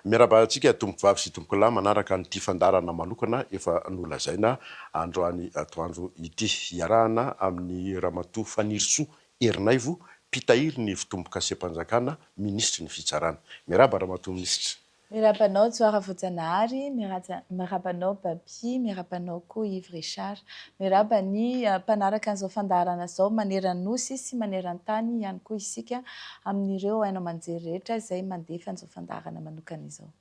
Miarahaba antsika tompokovavy sy tompokolahy manaraka an'ity fandaharana manokana efa nolazaina androany atoandro ity. Iarahana amin'i Ramatoa Fanirisoa Ernaivo, mpitahiry ny fitombokasem-panjakana, minisitry ny Fitsarana. Miarahaba Ramatoa Minisitra. Miarahaba anao Johara Voajanahary, miarahaba anao Baby, miarahaba anao koa Yves Richard. Miarahaba ny mpanaraka an'izao fandaharana izao maneran-nosy sy maneran-tany ihany koa isika amin'ireo haino aman-jery rehetra izay mandefa an'izao fandaharana manokana izao.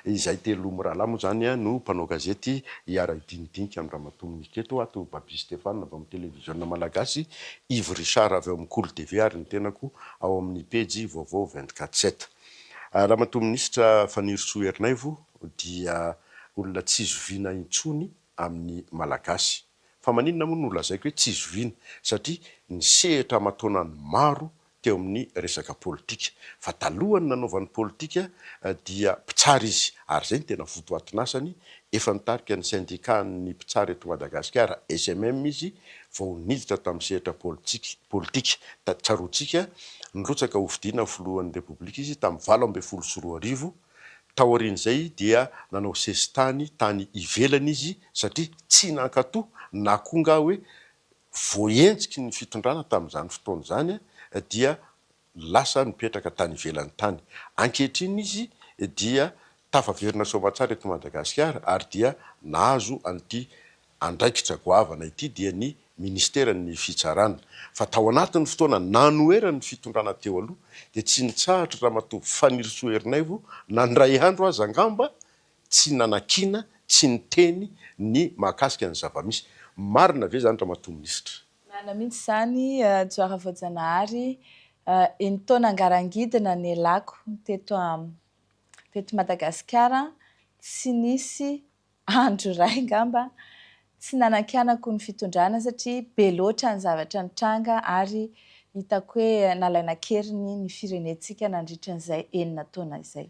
Izahay telo mirahalahy moa izany no mpanao gazety hiara-hidinidinika amin'i Ramatoa Minisitra eto, ato Baby Stéphane avy ao amin'ny Televiziona Malagasy, Yves Richard avy ao amin'ny Kolo TV ary ny tenako ao amin'ny pejy Vaovao 24 sept. Ramatoa Minisitra Fanirisoa Ernaivo dia olona tsy zoviana intsony amin'ny Malagasy. Fa maninona moa no lazaiko hoe tsy zoviana? Satria nisehatra aman-taonany maro teo amin'ny resaka politika. Fa talohan'ny nanaovany politika dia mpitsara izy, ary izay no tena votoatin'asany, efa nitarika ny syndicat-n'ny mpitsara eto Madagasikara, SMM, izy vao niditra tamin'ny sehatra politika. Tsaroantsika, nirotsaka hofidiana filohan'ny Repoblika izy tamin'ny 2018, Taorian'izay dia nanao sesitany tany ivelany izy satria tsy nankato na koa nga hoe voahenjiky ny fitondrana tamin'izany fotoana izany dia lasa nipetraka tany ivelany tany. Ankehitriny izy dia tafaverina soamatsara eto Madagasikara ary dia nahazo an'ity andraikitra goavana ity dia ny ministeran'ny fitsarana. Fa tao anatin'ny fotoana nanoherany ny fitondrana teo aloha dia tsy nitsahatra Ramatoa Fanirisoa Ernaivo na indray andro aza angamba tsy nanakiana, tsy niteny ny mahakasika ny zava-misy. Marina ve izany Ramatoa Minisitra? Marina mihitsy izany Johara Voajanahary, enin-taona ngarangidina nialako teto teto Madagasikara, tsy nisy andro iray angamba tsy nanankianako ny fitondrana satria be loatra ny zavatra nitranga ary hitako hoe nalaina an-keriny ny firenentsika nandritra an'izay enina taona izay.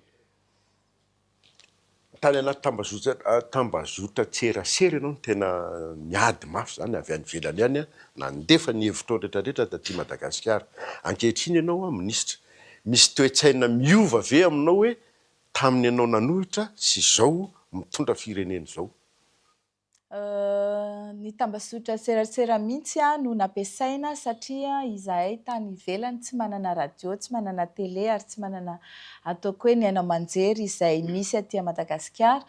Tany anaty tambazotra tambazotran-tserasera ianao no tena niady mafy izany avy any ivelany any nandefa ny hevitrao rehetrarehetra taty Madagasikara. Ankehitriny ianao minisitra, misy toe-tsaina miova ve aminao hoe Tamin'ny ianao nanohitra sy izao mitondra firenena izao. Ny tambazotra serasera mihitsy no nampiasaina satria izahay tany ivelany tsy manana radio, tsy manana télé ary tsy manana ataoko hoe ny haino aman-jery izay misy aty Madagasikara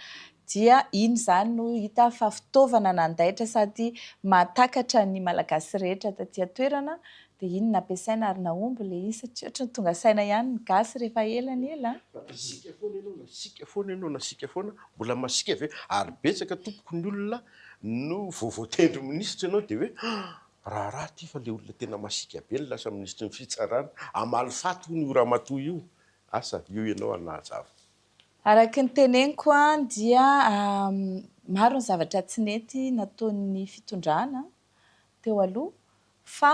dia iny izany no hita fa fitaovana nandaitra sady mahatakatra ny Malagasy rehetra taty an-toerana Dia iny nampiasaina ary nahomby ilay izy satria ohatran'ny tonga saina ihany ny gasy rehefa ela ny ela an. Nasiaka foana ianao, nasiaka foana ianao, nasiaka foana, mbola masiaka ve? Ary betsaka tompoko ny olona no vao voatendry minisitra ianao dia hoe raharaha ity fa ilay olona tena masiaka be no lasa minisitry ny fitsarana, hamaly faty hono io ramatoa io, asa io ianao hanazava. Araka ny teneniko dia maro ny zavatra tsy nety nataon'ny fitondrana teo aloha fa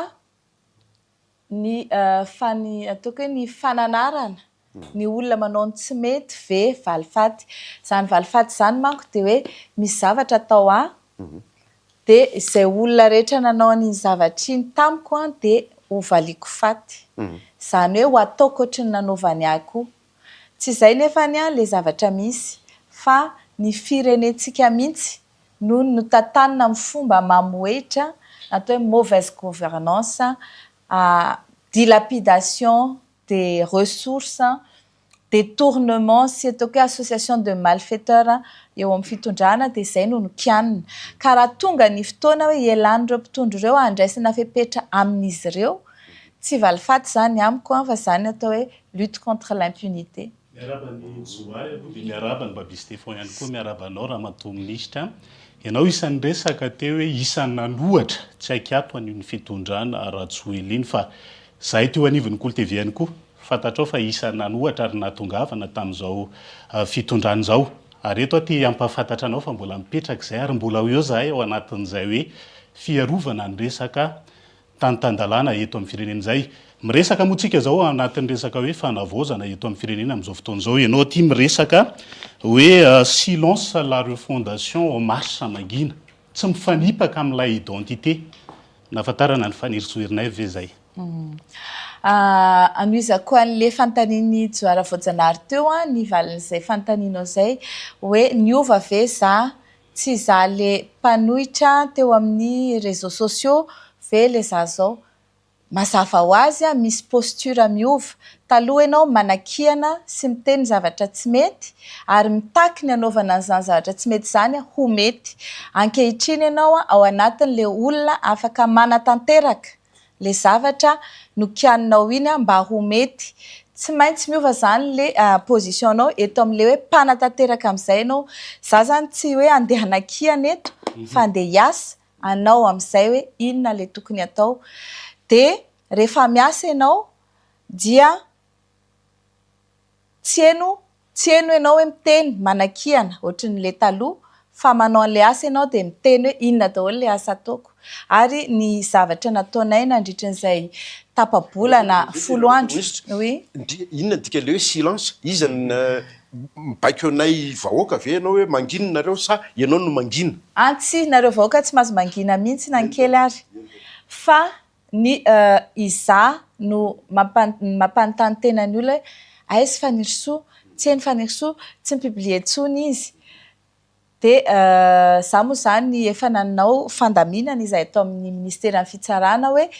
ny fa ny ataoko hoe ny fananarana ny olona manao ny tsy mety ve valifaty. Izany valifaty izany manko dia hoe misy zavatra atao ahy dia izay olona rehetra nanao an'iny zavatra iny tamiko an dia ho valiako faty. Izany hoe ho ataoko ohatry ny nanaovany ahy koa. Tsy izay nefa anie ilay zavatra misy fa ny firenentsika mihitsy no notantanina amin'ny fomba mamohehitra, atao hoe mauvaise gouvernance, dilapidation des ressources, détournement sy ataoko hoe association de malfaiteurs eo amin'ny fitondrana dia izay no nokianina. Ka raha tonga ny fotoana hoe hialan'ireo mpitondra ireo handraisana fepetra amin'izy ireo, tsy valifaty izany amiko fa izany atao hoe lutte contre l'impunité. Miarahaba an'i Johary aloha dia miarahaba an'i Baby Stefan ihany koa, miarahaba anao Ramatoa Minisitra. Ianao isan'ny resaka teo hoe isan'ny nanohatra tsy haikato an'iny fitondrana Rajoelina iny fa izahay teo anivon'ny Kolo TV ihany koa fantatrao fa isan'ny nanohatra ary nahatongavana tamin'izao fitondrana izao. Ary eto aho te hampahafantatra anao fa mbola mipetraka izay ary mbola ho eo izahay ao anatin'izay hoe fiarovana ny resaka tany tan-dalàna eto amin'ny firenena izay. Miresaka moa tsika izao ao anatin'ny resaka hoe fanavaozana eto amin'ny firenena amin'izao fotoana izao. Ianao aty miresaka hoe silence la refondation en marche mangina. Tsy mifanipaka amin'ilay identité nahafantarana an'i Fanirisoa Ernaivo ve izay? Anohizako an'ilay fanontanian'i Johara Voajanahary teo ny valin'izay fanontanianao izay hoe niova ve za, tsy za le mpanohitra teo amin'ny réseaux sociaux ve le za zao? Mazava ho azy misy posture miova. Taloha ianao manakiana sy miteny zavatra tsy mety ary mitaky ny hanaovana an'izany zavatra tsy mety izany ho mety. Ankehitriny ianao ao anatin'ilay olona afaka manatanteraka ilay zavatra nokianinao iny mba ho mety. Tsy maintsy miova izany ilay position-nao eto amin'ilay hoe mpanatanteraka amin'izay ianao. Za izany tsy hoe handeha hanakiana eto fa handeha hiasa anao amin'izay hoe inona ilay tokony hatao. Dia rehefa miasa ianao dia tsy heno tsy heno ianao hoe miteny, manakihana ohatran'ilay taloha fa manao an'ilay asa ianao dia miteny hoe inona daholo ilay asa ataoko. Ary ny zavatra nataonay nandritran'izay tapa-bolana 10 andro. Oui. Inona ny dikan'ilay hoe silence? Iza no mibaiko anay vahoaka ve ianao hoe mangina nareo sa ianao no mangina? An tsia, nareo vahoaka tsy mahazo mangina mihitsy na ny kely ary. Fa ny izaho no mampanontany tena ny olona hoe aiza Fanirisoa? Tsy heno Fanirisoa, tsy mi-publier intsony izy. Dia izaho moa izany efa nanao fandaminana izahay tao amin'ny minisiteran'ny fitsarana hoe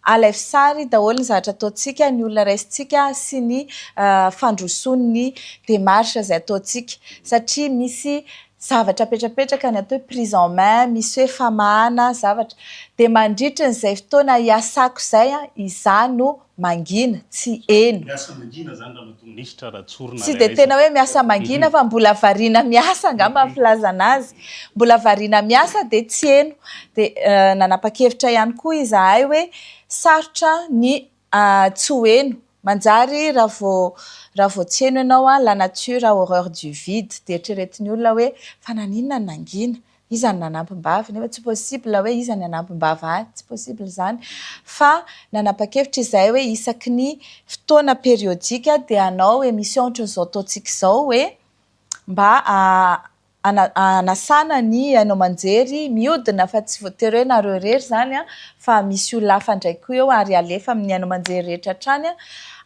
alaivo sary daholo ny zavatra ataontsika, ny olona raisintsika sy ny fandrosoan'ny démarche izay ataontsika. Satria misy zavatra apetrapetraka ny atao hoe prise en main, misy hoe famahana zavatra. Dia mandritra an'izay fotoana iasako izay, izaho no mangina, tsy heno. Miasa mangina zany Ramatoa Minisitra raha tsorina Tsy dia tena hoe miasa mangina fa mbola variana miasa angamba ny filazana azy. Mbola variana miasa dia tsy heno. Dia nanapa-kevitra ihany koa izahay hoe sarotra ny tsy ho heno. Manjary raha vao raha vao tsy heno ianao, la nature a horreur du vide. Dia eritreretin'ny olona hoe fa naninona no nangina? Iza no nanampim-bava? Nefa tsy possible hoe iza ny hanampim-bava ahy, tsy possible izany. Fa nanapa-kevitra izahay hoe isaky ny fotoana périodique dia hanao émission ohatran'izao ataontsika izao hoe mba hanasana ny haino aman-jery mihodina fa tsy voatery hoe nareo irery izany an, fa misy olona hafa indray koa eo ary alefa amin'ny haino aman-jery rehetra hatrany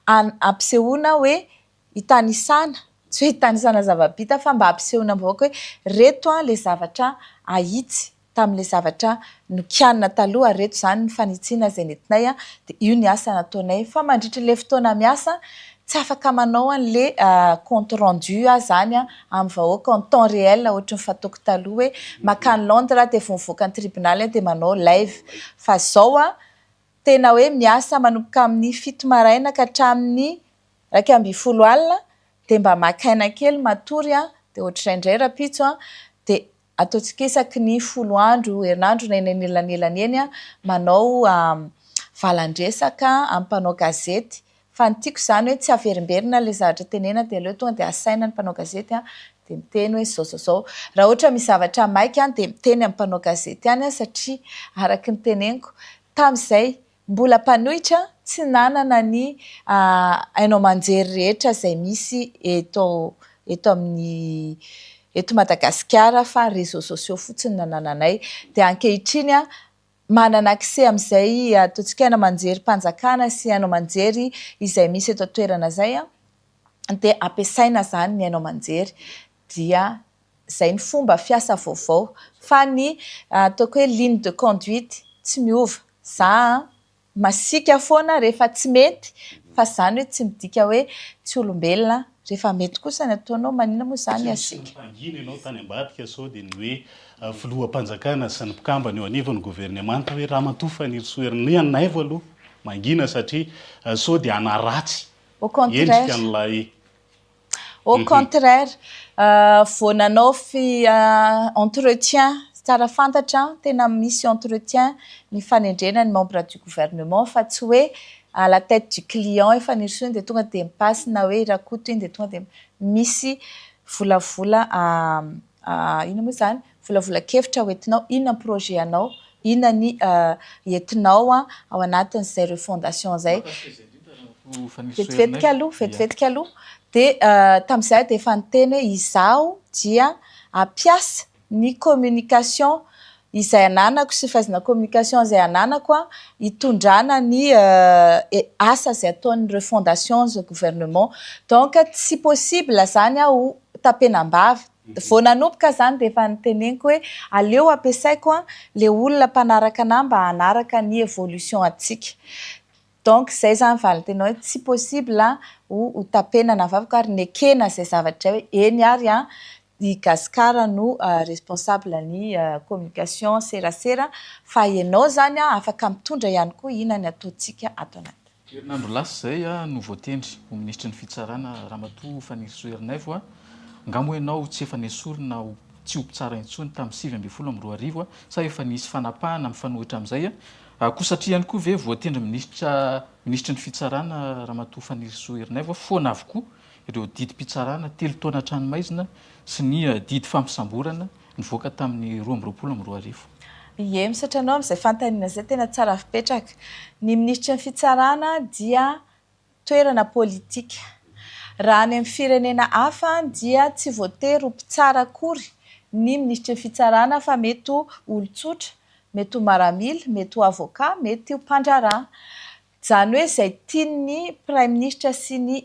an, hampisehoana hoe hitanisana, tsy hoe hitanisana zava-bita fa mba hampisehoana amin'ny vahoaka hoe reto an ilay zavatra ahitsy tamin'ilay zavatra nokianina taloha ary reto izany ny fanitsiana izay nentinay an, dia io ny asa nataonay. Fa mandritra ilay fotoana miasa, tsy afaka manao an'ilay compte rendu aho izany an amin'ny vahoaka en temps réel ohatry ny fataoko taloha hoe mankany Londres aho dia vao mivoaka ny tribonaly aho dia manao live. Fa izao an, tena hoe miasa manomboka amin'ny 7 maraina ka hatramin'ny 11 alina dia mba maka aina kely matory an, dia ohatr'izay indray rahampitso an, dia ataontsika isaky ny 10 andro, herinandro na eny anelanelany eny an, manao valan-dresaka amin'ny mpanao gazety. Fa ny tiako izany hoe tsy averimberina ilay zavatra tenena dia aleo tonga dia asaina ny mpanao gazety an, dia miteny hoe izao izao izao. Raha ohatra misy zavatra maika an, dia miteny amin'ny mpanao gazety ihany aho satria araka ny teneniko tamin'izay Mbola mpanohitra tsy nanana ny haino aman-jery rehetra izay misy eto eto amin'ny eto Madagasikara fa réseaux sociaux fotsiny no nanananay. Dia ankehitriny manana accès amin'izay ataontsika haino aman-jerim-panjakana sy haino aman-jery izay misy eto an-toerana izay dia ampiasaina izany ny haino aman-jery dia izay ny fomba fiasa vaovao fa ny ataoko hoe ligne de conduite tsy miova. Za an, masiaka foana rehefa tsy mety fa zany hoe tsy midika hoe tsy olombelona, rehefa mety kosa ny ataonao maninona moa zany hasiaka. Tsy nisy nampangina ianao tany ambadika sao dia ny hoe filoham-panjakana sy ny mpikambana eo anivon'ny governemanta hoe Ramatoa Fanirisoa Ernaivo aloha mangina satria sao dia hanaratsy Au contraire. endrika an'ilay Au contraire, vao nanao entretien, tsara fantatra, tena misy entretien ny fanendrena ny membre du gouvernement fa tsy hoe à la tête du client efa nirosoana dia tonga dia mi-passe na hoe i Rakoto iny dia tonga dia misy volavola inona moa izany, volavolan-kevitra hoentinao, inona ny projet anao, inona ny entinao ao anatin'izay refondation izay. Vetivetika aloha, vetivetika aloha. Dia tamin'izay aho dia efa niteny hoe izaho dia hampiasa ny communication izay ananako sy fahaizana communication izay ananako hitondrana ny asa izay ataon'ny refondation ny gouvernement. Donc tsy possible izany aho tapenam-bava. Vao nanomboka izany dia efa niteneniko hoe aleo ampiasaiko ilay olona mpanaraka anah mba hanaraka ny évolution antsika. Donc izay izany valin-teninao hoe tsy possible ho tapenana ny vavako ary nekena izay zavatra izay hoe eny ary an, i Gasikara no responsable ny communication serasera fa ianao izany afaka mitondra ihany koa inona ny ataontsika ato anaty. Herinandro lasa izay no voatendry ho minisitry ny fitsarana Ramatoa Fanirisoa Ernaivo. Angaha moa ianao tsy efa nesorina ho tsy ho mpitsara intsony tamin'ny 2019 sa efa nisy fanapahana mifanohitra amin'izay? Koa satria ihany koa ve voatendry minisitra minisitry ny fitsarana Ramatoa Fanirisoa Ernaivo foana avokoa ireo didim-pitsarana telo taona an-tranomaizina sy ny didy fampisamborana nivoaka tamin'ny 2022? Ie, misaotra anao amin'izay fanontaniana izay, tena tsara fipetraka. Ny minisitry ny fitsarana dia toerana politika. Raha any amin'ny firenena hafa dia tsy voatery ho mpitsara akory ny minisitry ny fitsarana fa mety ho olon-tsotra, mety ho maramila, mety ho avocat, mety ho mpandraharaha. Izany hoe izay tian'ny praiminisitra sy ny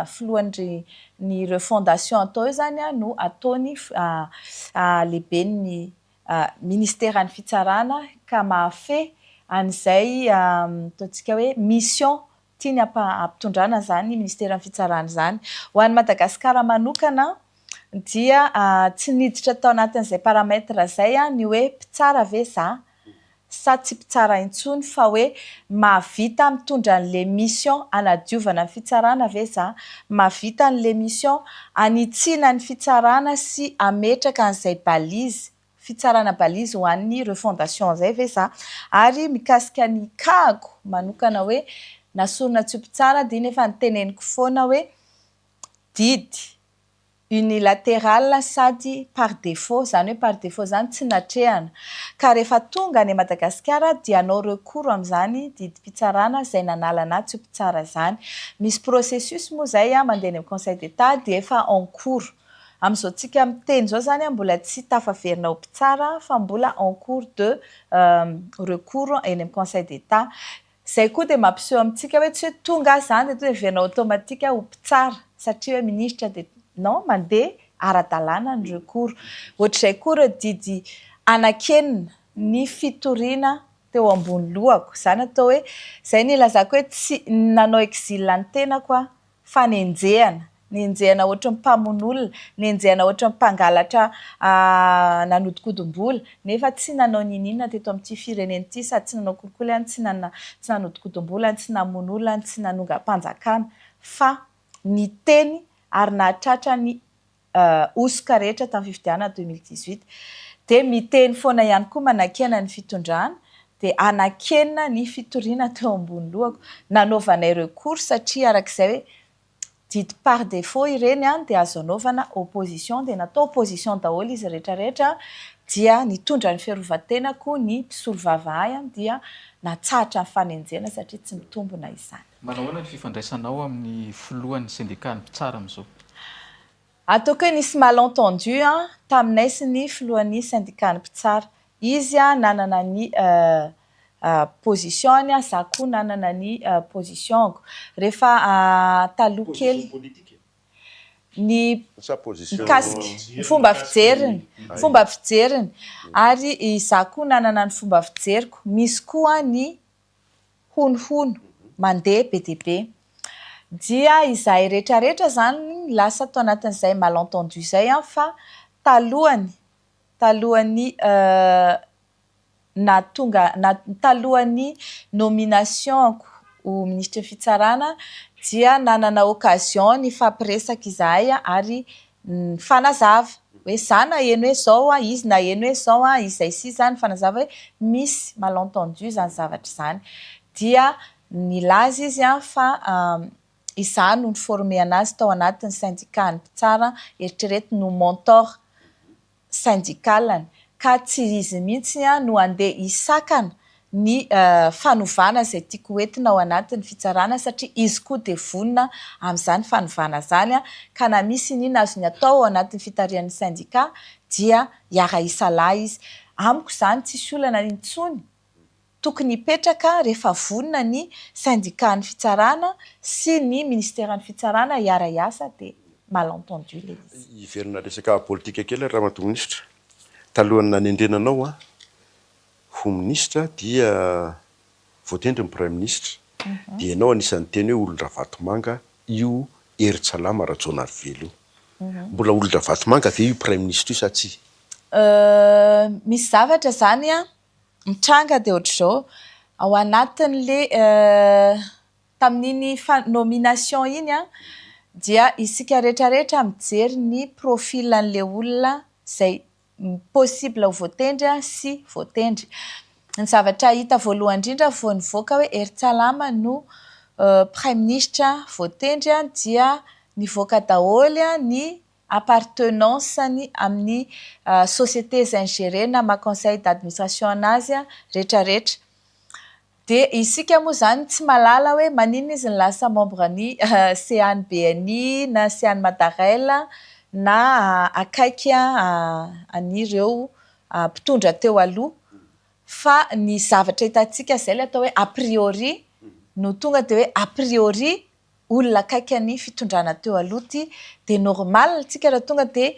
filohan'ny ny refondation atao eo izany no ataony lehiben'ny ministeran'ny fitsarana ka mahafehy an'izay ataontsika hoe mission tiany hampitondrana izany ministeran'ny fitsarana izany. Ho an'i Madagasikara manokana dia tsy niditra tao anatin'izay paramètre izay ny hoe mpitsara ve za sa tsy mpitsara intsony fa hoe mahavita mitondra an'le mission hanadiovana ny fitsarana ve za, mahavita an'le mission hanitsiana ny fitsarana sy hametraka an'izay balise, fitsarana balise ho an'ny refondation izay ve za? Ary mikasika ny cas-ko manokana hoe nasorina tsy ho mpitsara dia nefa noteneniko foana hoe didy unilatéral sady par défaut, izany hoe par défaut izany tsy natrehana. Ka rehefa tonga any Madagasikara dia hanao recours amin'izany didim-pitsarana izay nanala anà tsy ho mpitsara izany. Misy processus moa izay mandeha any amin'ny Conseil d'Etat dia efa en cours. Amin'izao tsika miteny izao izany mbola tsy tafaverina ho mpitsara fa mbola en cours de recours eny amin'ny Conseil d'Etat. Izay koa dia mampiseho amintsika hoe tsy hoe tonga aho izany dia tonga dia heverina automatique ho mpitsara satria hoe minisitra dia non, mandeha ara-dalàna ny recours. Ohatr'izay koa ireo didy anakenina ny fitoriana teo ambony lohako. Izany atao hoe, izay no ilazako hoe tsy nanao exil ny tenako aho fa nenjehana, nenjehana ohatry ny mpamono olona, nenjehana ohatry ny mpangalatra nanodinkodim-bola, nefa tsy nanao n'inon'inona teto amin'ity firenena ity, sady tsy nanao kolikoly aho, tsy tsy nanodinkodim-bola, tsy namono olona, tsy nanongam-panjakana, fa niteny ary nahatratra ny hosoka rehetra tamin'ny fifidianana 2018 dia miteny foana ihany koa manakiana ny fitondrana dia anakiana ny fitoriana teo ambony lohako nanaovanay recours satria arak'izay hoe didy par défaut ireny an dia azo anaovana opposition dia natao opposition daholo izy rehetra rehetra dia nitondra ny fiarovan-tenako ny mpisolovava ahy an dia natsahatra ny fanenjehana satria tsy mitombina izany. Manao ahoana ny fifandraisanao amin'ny filohan'ny sendikan'ny mpitsara amin'izao? Ataoko hoe nisy malentendu taminay sy ny filohan'ny sendikan'ny mpitsara. Izy nanana ny position-ny, za koa nanana ny position-ko. Rehefa taloha kely. Ny mikasika ny fomba fijeriny, fomba fijeriny. Ary izaho koa nanana ny fomba fijeriko. Misy koa ny honohono mandeha be dia be. Dia izahay rehetra rehetra izany lasa tao anatin'izay malentendu izay an, fa talohany, talohan'ny nahatonga, talohan'ny nomination-ko ho minisitry ny fitsarana dia nanana occasion nifampiresaka izahay ary nifanazava hoe za naheno hoe zao an, izy naheno hoe zao an, izay sy izany, nifanazava hoe misy malentendu izany zavatra izany. Dia nilaza izy an fa izaho no ni-former anazy tao anatin'ny syndicat-n'ny mpitsara, eritrereto no mentor syndical-ny, ka tsy izy mihitsy no handeha hisakana ny fanovana izay tiako ho entina ao anatin'ny fitsarana satria izy koa dia vonona amin'izany fanovana izany ka na misy iniana azony atao ao anatin'ny fitarihan'ny syndicat dia hiara-hisalahy izy. Amiko izany tsisy olana intsony tokony hipetraka rehefa vonona ny syndicat-n'ny fitsarana sy ny ministeran'ny fitsarana hiara-hiasa dia malentendu ilay izy. Hiverina resaka politika kely ary Ramatoa Minisitra. Talohan'ny nanendrena anao ho minisitra dia voatendry ny Praiminisitra. Dia ianao anisan'ny niteny hoe olon-dRavatomanga io Heritsalama Rajaonarivelo io. Mbola olon-dRavatomanga ve io Praiminisitra io sa tsia? Misy zavatra izany an, mitranga dia ohatr'izao, ao anatin'le tamin'iny nomination iny an, dia isika rehetra rehetra mijery ny profil an'le olona izay possible ho voatendry sy voatendry. Ny zavatra hita voalohany indrindra vao nivoaka hoe Heritsalama no praiminisitra voatendry dia nivoaka daholo ny appartenance-ny amin'ny société izay ni-gérer-na maha conseil d'administration anazy rehetra rehetra. Dia isika moa izany tsy mahalala hoe maninona izy no lasa membre ny CA-n'ny BNI na CA-n'ny Madarel na akaiky an'ireo mpitondra teo aloha fa ny zavatra hitantsika izay ilay atao hoe a priori no tonga dia hoe a priori olona akaiky an'ny fitondrana teo aloha ity dia normal tsika raha tonga dia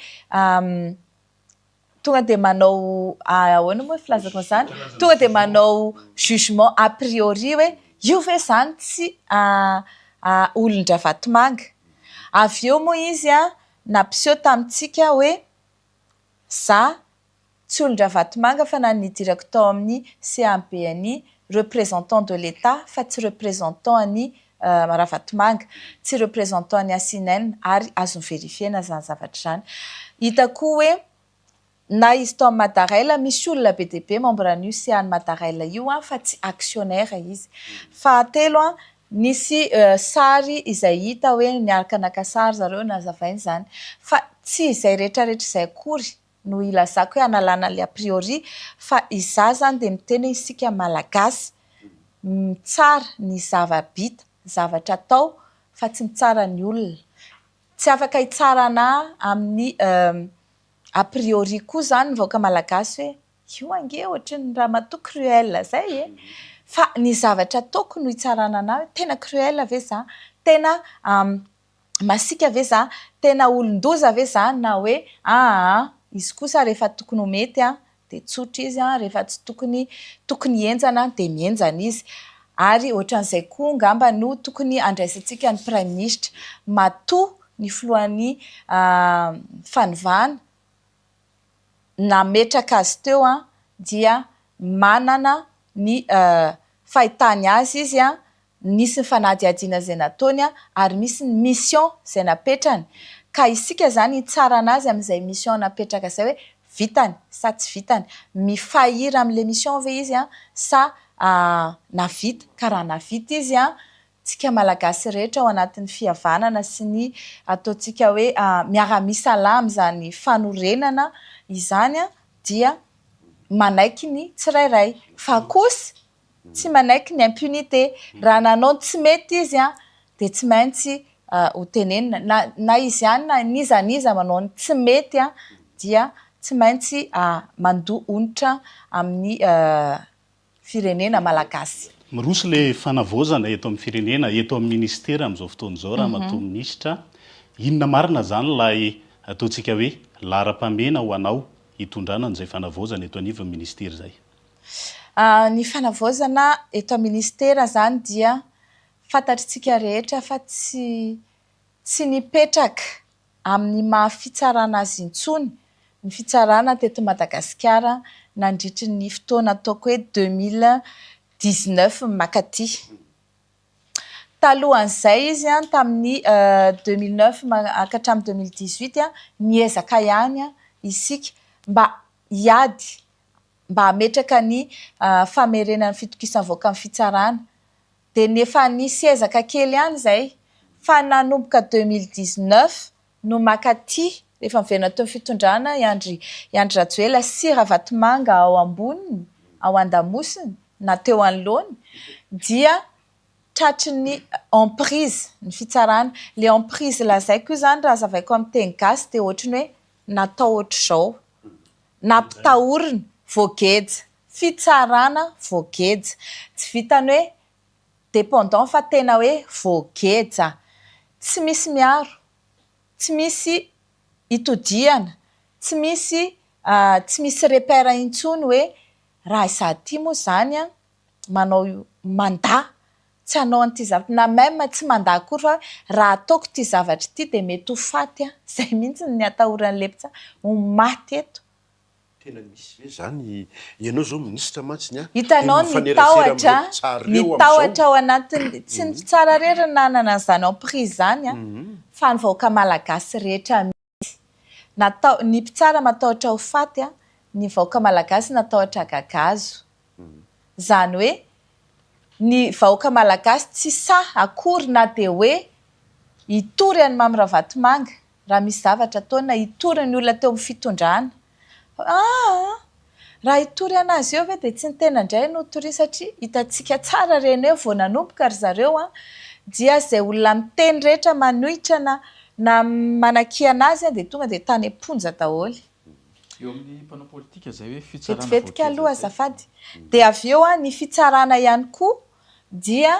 tonga dia manao ahoana moa filazako an'izany tonga dia manao jugement a priori hoe io ve izany tsy olon-dRavatomanga avy eo moa izy an nampiseho tamintsika hoe za Tsy olon-dRavatomanga fa na ny nidirako tao amin'ny CABNI représentant de l'Etat fa tsy représentant an'i Ravatomanga, tsy représentant an'i Hasinaine ary azo ni-verifier-na izany zavatra izany. Hita koa hoe na izy tao amin'ny Madarail, misy olona be dia be membre an'io CA-n'i Madarail io fa tsy actionnaire izy. Fahatelo, nisy sary izay hita hoe niaraka naka sary zareo, nazavaina izany. Fa tsy izay rehetrarehetra izay akory no ilazako hoe analana an'ilay a priori fa izaho izany dia miteny hoe isika Malagasy mitsara ny zava-bita, zavatra atao fa tsy mitsara ny olona. Tsy afaka hitsara anà amin'ny a priori koa izany ny vahoaka Malagasy hoe io ange ohatry ny ramatoa cruel izay e! Fa ny zavatra ataoko no hitsarana anà hoe tena cruel ve izaho? Tena Masiaka ve za? Tena olon-doza ve za na hoe aa izy kosa rehefa tokony ho mety an dia tsotra izy an, rehefa tsy tokony tokony hihenjana dia mihenjana izy. Ary ohatran'izay koa ngamba no tokony handraisantsika ny praiminisitra. Matoa ny filohan'ny fanovana nametraka azy teo an dia manana ny fahitany azy izy an, nisy ny fanadihadiana izay nataony ary misy ny mission izay napetrany ka isika izany hitsara anazy amin'izay mission napetraka izay hoe vitany sa tsy vitany, mi-faillir amin'ilay mission ve izy sa navita, ka raha navita izy tsika Malagasy rehetra ao anatin'ny fihavanana sy ny ataontsika hoe miara-misalahy amin'izany fanorenana izany dia manaiky ny tsirairay fa kosa tsy manaiky ny impunité. Raha nanao ny tsy mety izy dia tsy maintsy ho tenenina. Na na izy ihany na n'iza n'iza manao ny tsy mety dia tsy maintsy mandoa onitra amin'ny firenena malagasy. Miroso ilay fanavaozana eto amin'ny firenena, eto amin'ny minisitera amin'izao fotoana izao Ramatoa Minisitra. Inona marina izany ilay ataontsika hoe laharam-pahamehana ho anao hitondrana an'izay fanavaozana eto anivon'ny minisitera izay? Ny fanavaozana eto amin'ny minisitera izany dia fantatr'tsika rehetra fa tsy tsy nipetraka amin'ny maha fitsarana azy intsony ny fitsarana teto Madagasikara nandritry ny fotoana ataoko hoe 2019 mankaty. Talohan'izay izy tamin'ny 2009 ka hatramin'ny 2018 niezaka ihany isika mba hiady mba hametraka ny famerenana ny fitokisan'ny vahoaka amin'ny fitsarana. Dia ny efa nisy ezaka kely ihany izay fa nanomboka 2019 no makaty rehefa miverina teo amin'ny fitondrana i Andry i Andry Rajoelina sy Ravatomanga ao amboniny, ao andamosiny na teo anoloany dia tratry ny emprise ny fitsarana. Ilay emprise lazaiko io izany raha hazavaiko amin'ny teny gasy dia ohatry ny hoe natao ohatr'izao. Nampitahorina. Voageja. Fitsarana voageja. Tsy vitan'ny hoe dépendant fa tena hoe voageja. Tsy misy miaro, tsy misy itodihana, tsy misy tsy misy repère intsony hoe raha izaho ity moa izany an, manao mandà tsy hanao an'ity zavatra, na même tsy mandà akory fa hoe raha ataoko ity zavatra ity dia mety ho faty aho. Izay mihitsy ny atahoran'ilay mpitsara, ho maty eto. Tena misy ve izany? Ianao izao minisitra mantsy ny ahy dia Hitanao ny mifanerasera tahotra, amin'ireo mpitsara ny ireo amin'izao. tahotra ao anatin'ny, tsy ny mpitsara irery no nanana an'izany emprise izany an, fa ny vahoaka malagasy rehetra mihitsy. Natao, ny mpitsara matahotra ho faty an, ny vahoaka malagasy natahotra gagazo. Izany hoe, ny vahoaka malagasy tsy sahy akory na dia hoe hitory an'i Mamy Ravatomanga raha misy zavatra ataony na hitory ny olona teo amin'ny fitondrana. Aa! Raha hitory an'azy eo ve dia tsy ny tena indray no hotoriana satria hitantsika tsara ireny hoe vao nanomboka ry zareo an, dia izay olona miteny rehetra manohitra na na manakiana azy dia tonga dia tany am-ponja daholo. Eo amin'ny mpanao politika izay hoe fitsarana Vetivetika voageja aloha izay. azafady. Dia avy eo an, ny fitsarana ihany koa dia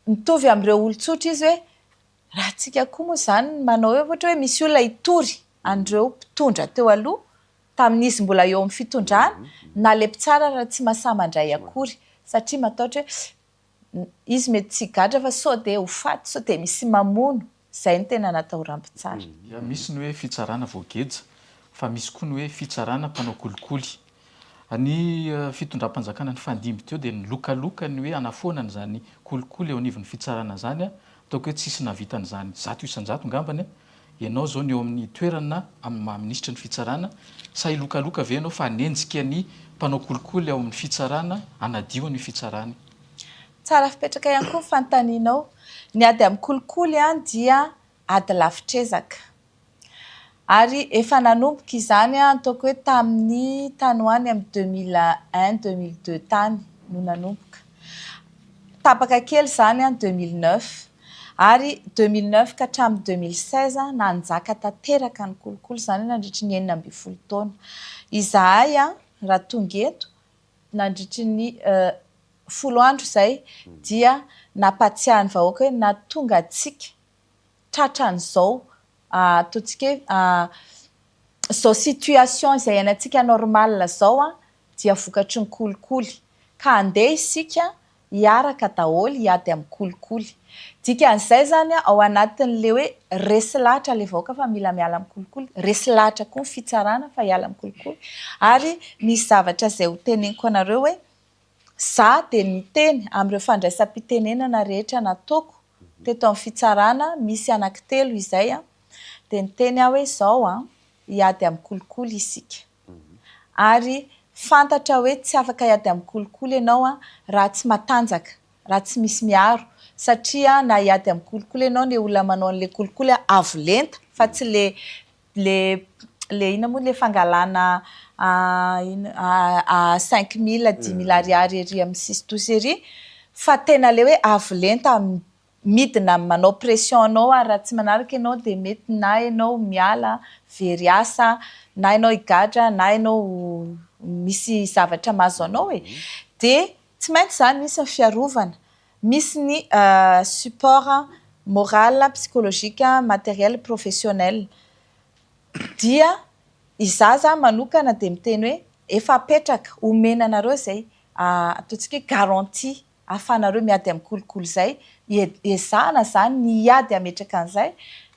mitovy amin'ireo olon-tsotra izy hoe Raha tsika koa moa izany manao hoe ohatra hoe misy olona hitory an'ireo mpitondra teo aloha tamin'izy mbola eo amin'ny fitondrana na ilay mpitsara ary tsy mahasahy mandray akory satria matahotra hoe izy mety tsy higadra fa sao dia ho faty, sao dia misy mamono, izay no tena natahoran'ny mpitsara. Dia misy ny hoe fitsarana voageja fa misy koa ny hoe fitsarana mpanao kolikoly. Ny fitondram-panjakana nifandimby teo dia nilokaloka ny hoe hanafoana an'izany kolikoly eo anivon'ny fitsarana izany Ataoko hoe tsisy nahavita an'izany 100% ngambany ianao izao ny eo amin'ny toerana amin'ny maha minisitry ny fitsarana, sa hilokaloka ve ianao fa hanenjika ny mpanao kolikoly ao amin'ny fitsarana hanadio an'io fitsarana io? Tsara fipetraka ihany koa ny fanontanianao. Ny ady amin'ny kolikoly dia ady lavitr'ezaka. Ary efa nanomboka izany ataoko hoe tamin'ny tany ho any amin'ny 2001, 2002 tany no nanomboka. Tapaka kely izany 2009. Ary 2009 ka hatramin'ny 2016 nanjaka tanteraka ny kolikoly izany nandritry ny 16 taona. Izahay raha tonga eto nandritry ny folo andro izay dia nampatsiahy ny vahoaka hoe nahatonga antsika tratran'izao ataontsika hoe izao situation izay iainantsika normal izao dia vokatry ny kolikoly ka andeha isika hiaraka daholo hiady amin'ny kolikoly. Dikan'izay izany ao anatin'ilay hoe resy lahatra ilay vahoaka fa mila miala amin'ny kolikoly, resy lahatra koa ny fitsarana fa hiala amin'ny kolikoly ary misy zavatra izay ho teneniko anareo hoe Za dia niteny amin'ireo fandraisam-pitenenana rehetra nataoko teto amin'ny fitsarana, misy anankitelo izay an, dia niteny aho hoe izao an, hiady amin'ny kolikoly isika. Ary fantatra hoe tsy afaka hiady amin'ny kolikoly ianao an, raha tsy matanjaka, raha tsy misy miaro, satria na hiady amin'ny kolikoly ianao, ilay olona manao an'ilay kolikoly avo lenta fa tsy ilay le le inona moa le fangalana inona 5000, 10000 ariary ery amin'ny sisintosy ery fa tena le hoe avo lenta midina manao pression anao ary raha tsy manaraka ianao dia mety na ianao miala very asa na ianao higadra na ianao misy zavatra mahazo anao e! dia tsy maintsy izany misy ny fiarovana misy ny support moral, psychologique, matériel, professionnel dia izaho izany manokana dia miteny hoe efa apetraka, omena anareo izay ataontsika hoe garantie ahafahanareo miady amin'ny kolikoly izay, ezahana izany ny hiady hametraka an'izay,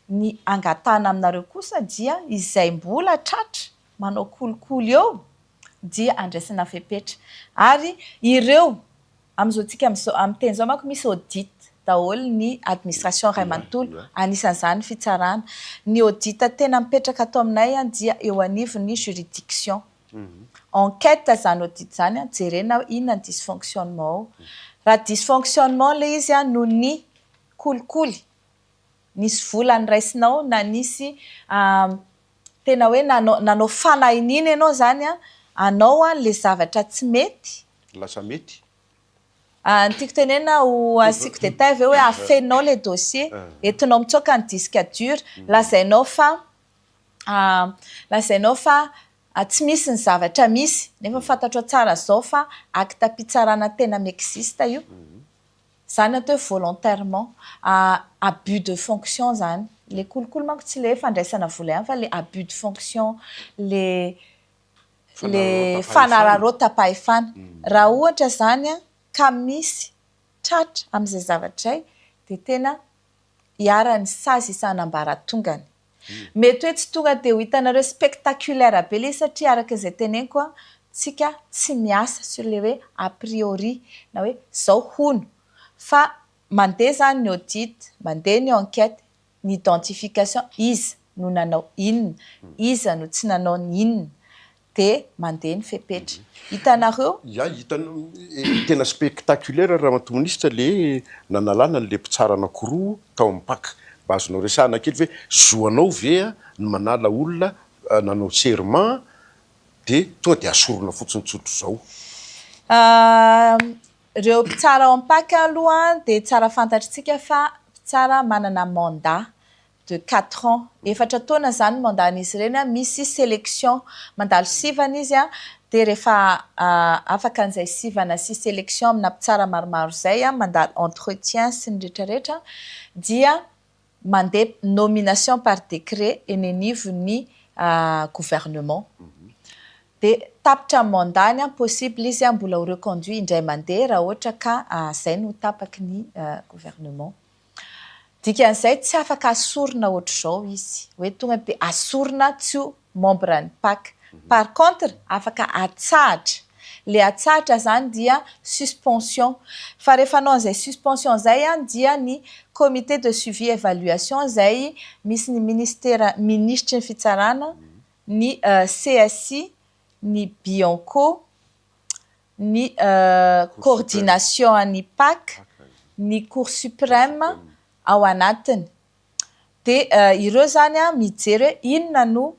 ny angatahana aminareo kosa dia izay mbola tratra manao kolikoly eo dia andraisana fepetra ary ireo Amin'izao tsika amin'izao amin'ny teny izao manko misy audit daholo ny administration iray manontolo, anisan'izany ny fitsarana. Ny audit tena mipetraka ato aminay dia eo anivon'ny juridiction. Enquête izany audit izany, jerena hoe inona ny dysfonctionnement ao. Raha dysfonctionnement ilay izy noho ny kolikoly, nisy vola noraisinao na nisy tena hoe nanao nanao fanahiniana ianao izany hanao an'ilay zavatra tsy mety, Lasa mety. Ny tiako tenenina ho asiako détail ve hoe afeninao ilay dossier, entinao mitsoaka ny disque dur, lazainao fa lazainao fa. Tsy misy ny zavatra misy, nefa fantatro tsara zao fa acte-pitsarana tena mi-existe io. Zany atao hoe volontairement. Abus de fonction zany. Le kolikoly manko tsy le hoe fandraisana vola ihany fa le abus de fonction, le fanararaotam-pahefana. Raha ohatra zany ka misy tratra amin'izay zavatra izay dia tena iharan'ny sazy isan'ambaratongany. Mety hoe tsy tonga dia ho hitanareo spectaculaire be ilay izy satria araka izay teneniko, tsika tsy miasa sur le hoe a priori na hoe zao hono, fa mandeha zany ny audit, mandeha ny enquête, ny identification, iza no nanao inona, iza no tsy nanao ny inona, dia mandeha ny fepetra. Hitanareo? Ya, hitan tena spectaculaire ramatoa minisitra le nanalana an'le mpitsara anankiroa tao amin'ny PAC. Mba azonao resahana kely ve, zo anao ve ny manala olona nanao serment dia tonga dia asorina fotsiny tsotr'izao? Ireo mpitsara ao amin'ny PAC aloha dia tsara fantatritsika fa mpitsara manana mandat de 4 ans, 4 taona zany mandat-n'izy ireny. Misy sélection, mandalo sivana izy, dia rehefa afaka an'izay sivana sy sélection amina mpitsara maromaro izay, mandalo entretien sy ny rehetrarehetra, dia mandeha nomination par décret eny anivon'ny gouvernement. Dia tapitra ny mandat-ny, possible izy mbola ho reconduit indray mandeha raha ohatra ka izay no tapaky ny gouvernement. Dikan'izay, tsy afaka asorina ohatr'izao izy hoe tonga dia asorina tsy ho membre ny PAC. Par contre, afaka atsahatra. Le atsahatra zany dia suspension, fa rehefa anao an'izay suspension zay dia ny comité de suivi évaluation zay misy ny ministera, minisitry ny fitsarana, ny CSI, ny Bianco, ny coordination an'ny PAC, ny Cour suprême ao anatiny. Dia ireo zany mijery hoe inona no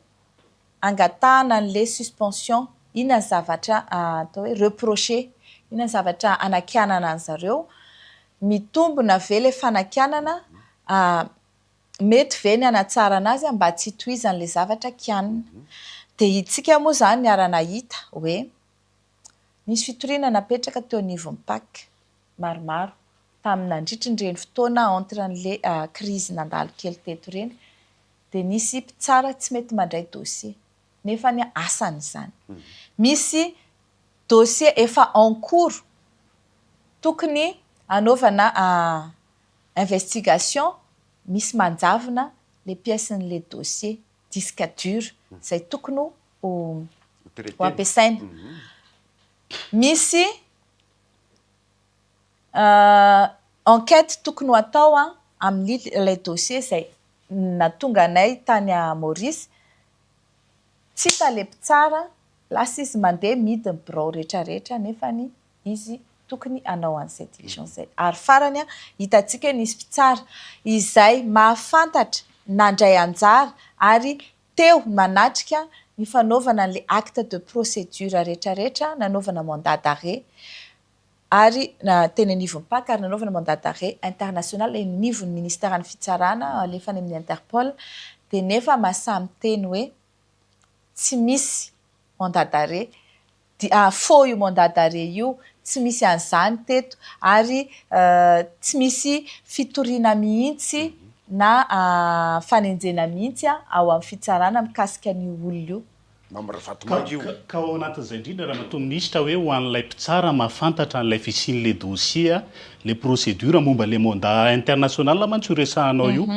angatahana an'le suspension, inona ny zavatra atao hoe reproché, inona ny zavatra anakianana an'zareo, mitombona ve le fanakianana, mety ve ny anatsarana azy mba tsy hitohizan'le zavatra kianina. Dia itsika moa zany niara-nahita hoe nisy fitoriana napetraka teo anivon'ny PAC maromaro tamin'ny nandritry n'ireny fotoana entre an'le crise nandalo kely teto ireny, dia nisy mpitsara tsy mety mandray dossier nefa ny asany izany. Misy dossier efa en cours tokony anaovana investigation, misy manjavona le pièce-n'le dossier, disque dur izay tokony ho ampiasaina. Misy enquête tokony ho atao amin'ny ilay dossier izay natonga anay tany Maurice, tsy hita le mpitsara, lasa izy mandeha midy ny birao rehetrarehetra nefany izy tokony hanao an'izay diligence izay. Ary farany, hitantsika hoe nisy mpitsara izay mahafantatra, nandray anjara ary teo manatrika ny fanaovana an'le acte de procédure rehetrarehetra nanaovana mandat d'arrêt ary teny anivon'ny PAC, ary nanaovana mandat d'arrêt international eny anivon'ny ministeran'ny fitsarana alefa any amin'ny Interpol, dia nefa mahasahy miteny hoe tsy misy mandat d'arrêt, faux io mandat d'arrêt io, tsy misy an'izany teto ary tsy misy fitoriana mihitsy na fanenjena mihitsy ao amin'ny fitsarana mikasika an'io olona io. Mamy Ravatomanga io. Ka ao anatin'izay indrindra, ramatoa minisitra, hoe ho an'ilay mpitsara mahafantatra an'ilay fisian'le dossier, le procédure momba le mandat international mantsy io resahanao io,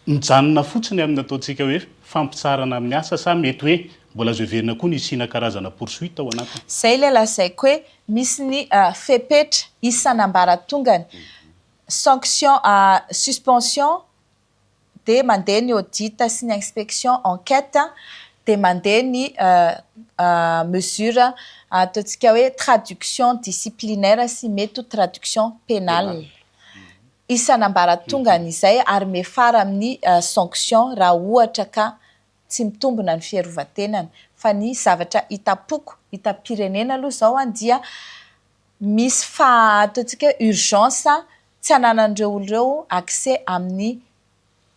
mijanona fotsiny amin'ny ataontsika hoe fampitsarana amin'ny asa sa mety hoe mbola azo heverina koa ny hisiana karazana poursuite ao anatiny? Zay ilay lazaiko hoe misy ny fepetra isan'ambaratongany, sanction, suspension, dia mandeha ny audit sy ny inspection, enquête, dia mandeha ny mesure ataontsika hoe traduction disciplinaire sy mety ho traduction pénale. Isan'ambaratongany izay ary miafara amin'ny sanction raha ohatra ka tsy mitombina ny fiarovan-tenany. Fa ny zavatra hitam-poko, hitam-pirenena aloha izao dia misy fa ataontsika hoe urgence tsy ananan'ireo olo ireo accès amin'ny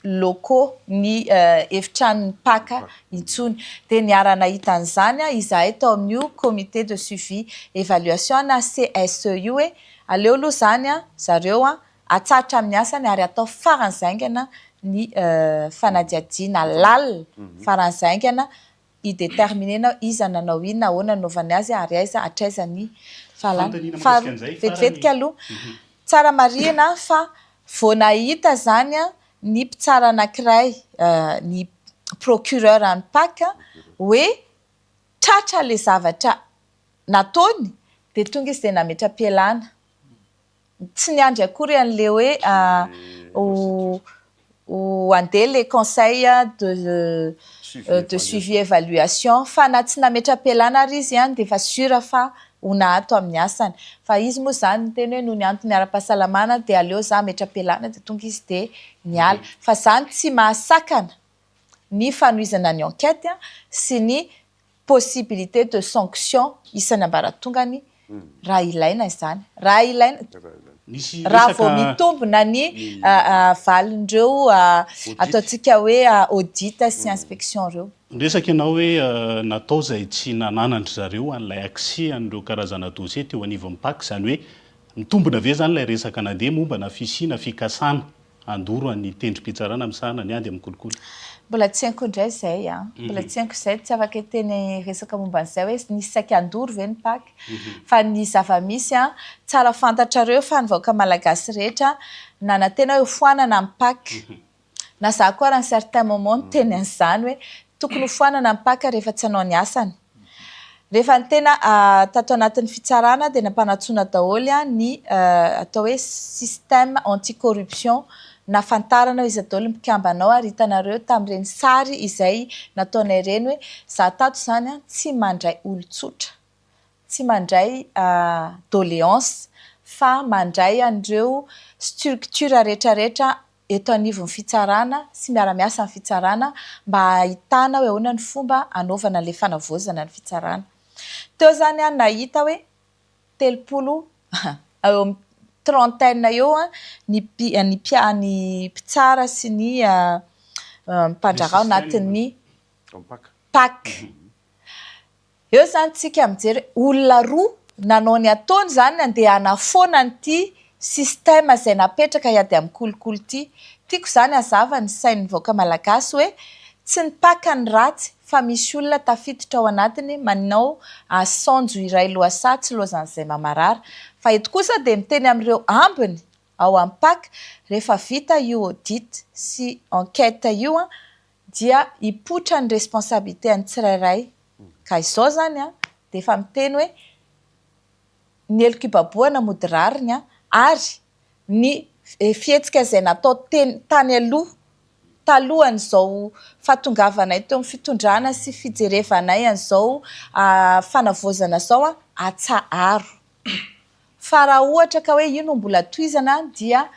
locaux, ny efitranon'ny Pac intsony. Dia niara-nahita an'izany izahay tao amin'io comité de suivi évaluation na CSE io hoe aleo aloha izany zareo atsahatra amin'ny asany ary atao faran'izay haingana ny fanadihadiana lalina faran'izay haingana hi-determiner-na iza nanao inona, ahoana nanaovany azy ary aiza hatraiza ny fahalalana. Faharoa, vetivetika aloha, tsara marihina fa vao nahita izany ny mpitsara anankiray, ny procureur an'ny Pac hoe tratra ilay zavatra nataony dia tonga izy dia nametra-pialana. Tsy niandry akory an'ilay hoe ho ho handeha ilay conseil de de suivi évaluation fa na tsy nametra-pialana ary izy dia efa sûr fa ho nahato amin'ny asany. Fa izy moa izany niteny hoe noho ny antony ara-pahasalamana dia aleo za hametra-pialana dia tonga izy dia niala. Fa izany tsy mahasakana ny fanohizana ny enquête sy ny possibilité de sanction isan'ny ambaratongany raha ilaina izany. Raha ilaina, raha vao mitombina ny valin'ireo ataontsika hoe audit sy inspection ireo. Niresaka ianao hoe natao izay tsy nananan-dry zareo an'ilay accès an'ireo karazana dossier teo anivon'ny Pac, izany hoe mitombina ve izany ilay resaka nandeha momba na fisiana fikasana handoro an'ny tendrom-pitsarana misahana ny ady amin'ny kolikoly? Mbola tsy haiko indray izay an! Mbola tsy haiko izay, tsy afaka hiteny resaka momba an'izay hoe nisy saika handoro ve ny Pac? Fa ny zava-misy an, tsara fantatrareo fa ny vahoaka malagasy rehetra nanantena hoe hofoanana ny Pac. Na za koa ary un certain moment niteny an'izany hoe tokony hofoanana ny Pac rehefa tsy hanao ny asany. Rehefa ny tena tato anatin'ny fitsarana dia nampanantsoina daholo ny atao hoe système anti-corruption nahafantarana hoe iza daholo ny mpikambana ao ary hitanareo tamin'ireny sary izay nataonay ireny hoe za tato izany tsy mandray olon-tsotra, tsy mandray doléance fa mandray an'ireo structure rehetrarehetra eto anivon'ny fitsarana sy miara-miasa amin'ny fitsarana mba hahitana hoe ahoana ny fomba hanaovana ilay fanavaozana ny fitsarana. Teo izany aho nahita hoe 30 eo amin'ny trentaine eo ny ny ny mpitsara sy ny mpandraharaha ao anatin'ny Pac. Eo izany tsika mijery hoe olona roa nanao ny ataony izany andeha hanafoana an'ity système izay napetraka hiady amin'ny kolikoly ity. Tiako izany hazava ny sain'ny vahoaka malagasy hoe tsy ny Pac ny ratsy fa misy olona tafiditra ao anatiny manao asaonjo iray lohasaha tsy lozan'izay mamarara. Fa eto kosa dia miteny amin'ireo ambiny ao amin'ny Pac rehefa vita io audit sy enquête io dia hipoitra ny responsabilité an'ny tsirairay, ka izao zany an, dia efa miteny hoe ny heloka ibabohana mody rariny an, ary ny fihetsika izay natao teny tany aloha, talohan'izao fahatongavanay teo amin'ny fitondrana sy fijerevanay an'izao fanavaozana izao an, atsaharo. Fa raha ohatra ka hoe io no mbola tohizana dia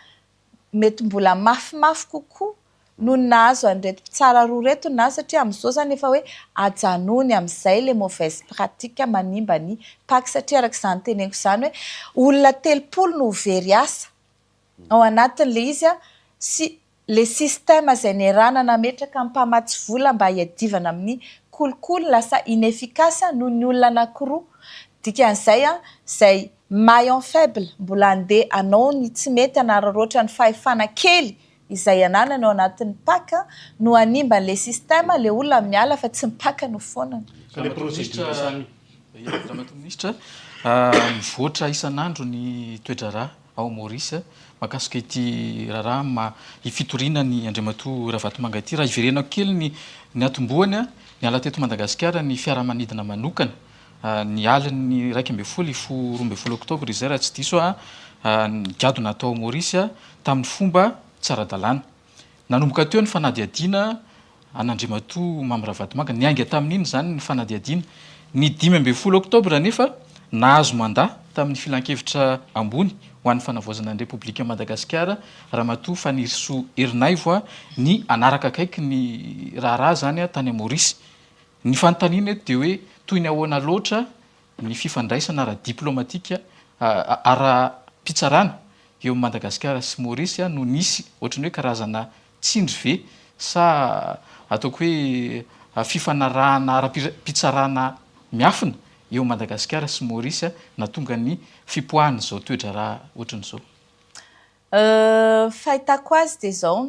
mety mbola mafimafy kokoa noho ny nahazo an'ireto mpitsara roa ireto ny nahazo satria amin'izao izany efa hoe ajanony amin'izay ilay mauvaise pratique manimba ny Pac satria araka izany teneniko izany hoe olona 30 no ho very asa ao anatin'ilay izy sy ilay système izay niarahana nametraka amin'ny mpamatsy vola mba hiadivana amin'ny kolikoly lasa inefficace noho ny olona anankiroa dikan'izay izay Maillon faible, mbola handeha hanao ny tsy mety hanararaotra ny fahefana kely izay ananany ao anatin'ny pac no hanimba an'ilay système, ilay olona miala fa tsy ny pac no foanana. Fa ilay procédure samy. Ramatoa Minisitra, mivoatra isan'andro ny toe-draharaha ao Maurice mahakasika ity raharaha maha fitoriana an'i Andriamatoa Ravatomanga ity. Raha hiverenako kely ny niatombohany, niala teto Madagasikara ny fiaramanidina manokana Ny alin'ny 11 hifoha 12 oktobra izay raha tsy diso aho, nigadona tao Maurice tamin'ny fomba tsy ara-dalàna. Nanomboka teo ny fanadihadiana an'Andriamatoa Mamy Ravatomanga. Niainga tamin'iny izany ny fanadihadiana. Ny 15 oktobra anefa, nahazo mandat tamin'ny Filankevitra ambony ho an'ny fanavaozana ny Repoblikan'i Madagasikara Ramatoa Fanirisoa Ernaivo ny hanaraka akaiky ny raharaha izany tany Maurice. Ny fanontaniana eto dia hoe toy ny ahoana loatra ny fifandraisana ara-diplomatika, ara-pitsarana eo amin'i Madagasikara sy Maurice no nisy ohatran'ny hoe karazana Tsindry ve sa ataoko hoe fifanarahana ara-pitsarana miafina eo Madagasikara sy Maurice nahatonga ny fipoahan'izao toe-draharaha ohatran'izao? Fahitako azy dia izao,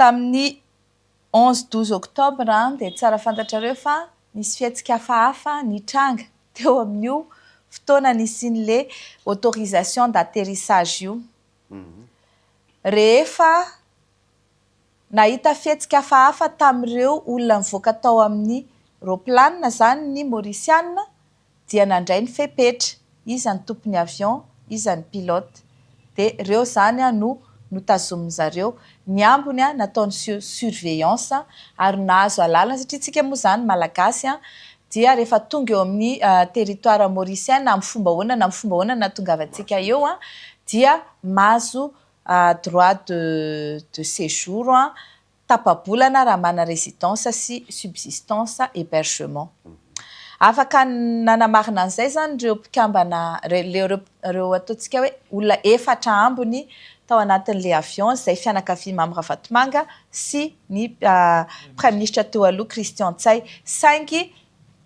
tamin'ny 11, 12 octobre dia tsara fantatrareo fa nisy fihetsika hafahafa nitranga teo amin'io fotoana nisian'ilay autorisation d'atterrissage io. Rehefa nahita fihetsika hafahafa tamin'ireo olona nivoaka tao amin'ny roplanina izany ny Maorisiana dia nandray ny fepetra, iza ny tompon'ny avion, iza ny pilote. Dia ireo izany no notazomin-dry zareo. Ny ambiny nataony surveillance ary nahazo alalana satria isika moa izany Malagasy dia rehefa tonga eo amin'ny territoire mauricien na amin'ny fomba ahoana na amin'ny fomba ahoana nahatongavantsika eo dia mahazo droit de de séjour tapa-bolana raha manana résidence sy subsistance hébergement. Afaka nanamarina an'izay izany ireo mpikambana ireo ireo ataontsika hoe olona efatra ambiny tao anatin'ilay avion izay fianakavian'i Mamy Ravatomanga sy ny praiminisitra teo aloha Christian Ntsay saingy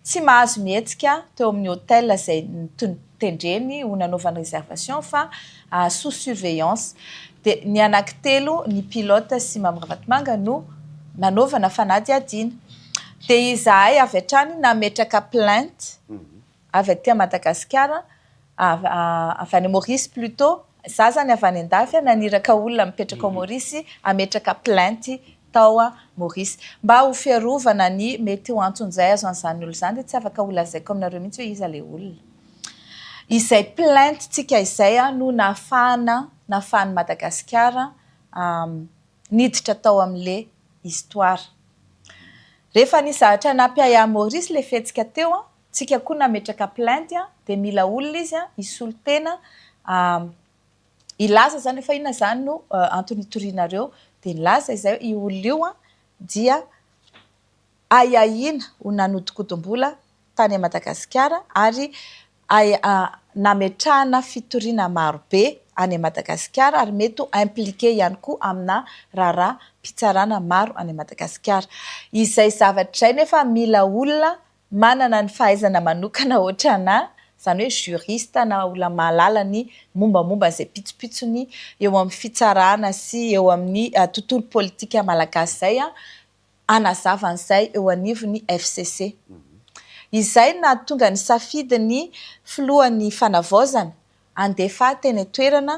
tsy mahazo mihetsika teo amin'ny hôtel izay notendreny ho nanaovany réservation fa sous surveillance dia ny anankitelo ny pilote sy Mamy Ravatomanga no nanaovana fanadihadiana dia izahay avy hatrany nametraka plainte avy aty Madagasikara avy any Maurice plutôt za zany avy any an-dafy naniraka olona mipetraka ao Maurice hametraka plainte tao Maurice mba ho fiarovana ny mety ho antsonjay azo an'izany olona izany dia tsy afaka ho lazaiko aminareo mihitsy hoe iza ilay olona. Izay plainte-tsika izay no nahafahana nahafahan'i Madagasikara niditra tao amin'ilay histoire. Rehefa nisy zavatra nampiahiahy Maurice ilay fihetsika teo, tsika koa nametraka plainte dia mila olona izy hisolo tena hilaza izany hoe fa inona izany no antony hitorianareo dia nilaza izay hoe io olona io dia ahiahiana ho nanodinkodim-bola tany Madagasikara ary nametrahana fitoriana marobe any Madagasikara ary mety ho impliqué ihany koa amina raharaham-pitsarana maro any Madagasikara. Izay zavatra izay nefa mila olona manana ny fahaizana manokana ohatranà, izany hoe juriste na olona mahalala ny mombamomba an'izay pitsopitsony eo amin'ny fitsarana sy eo amin'ny tontolo politika malagasy izay hanazava an'izay eo anivon'ny FCC. Izay no nahatonga ny safidin'ny filohan'ny fanavaozana handefa ahy teny an-toerana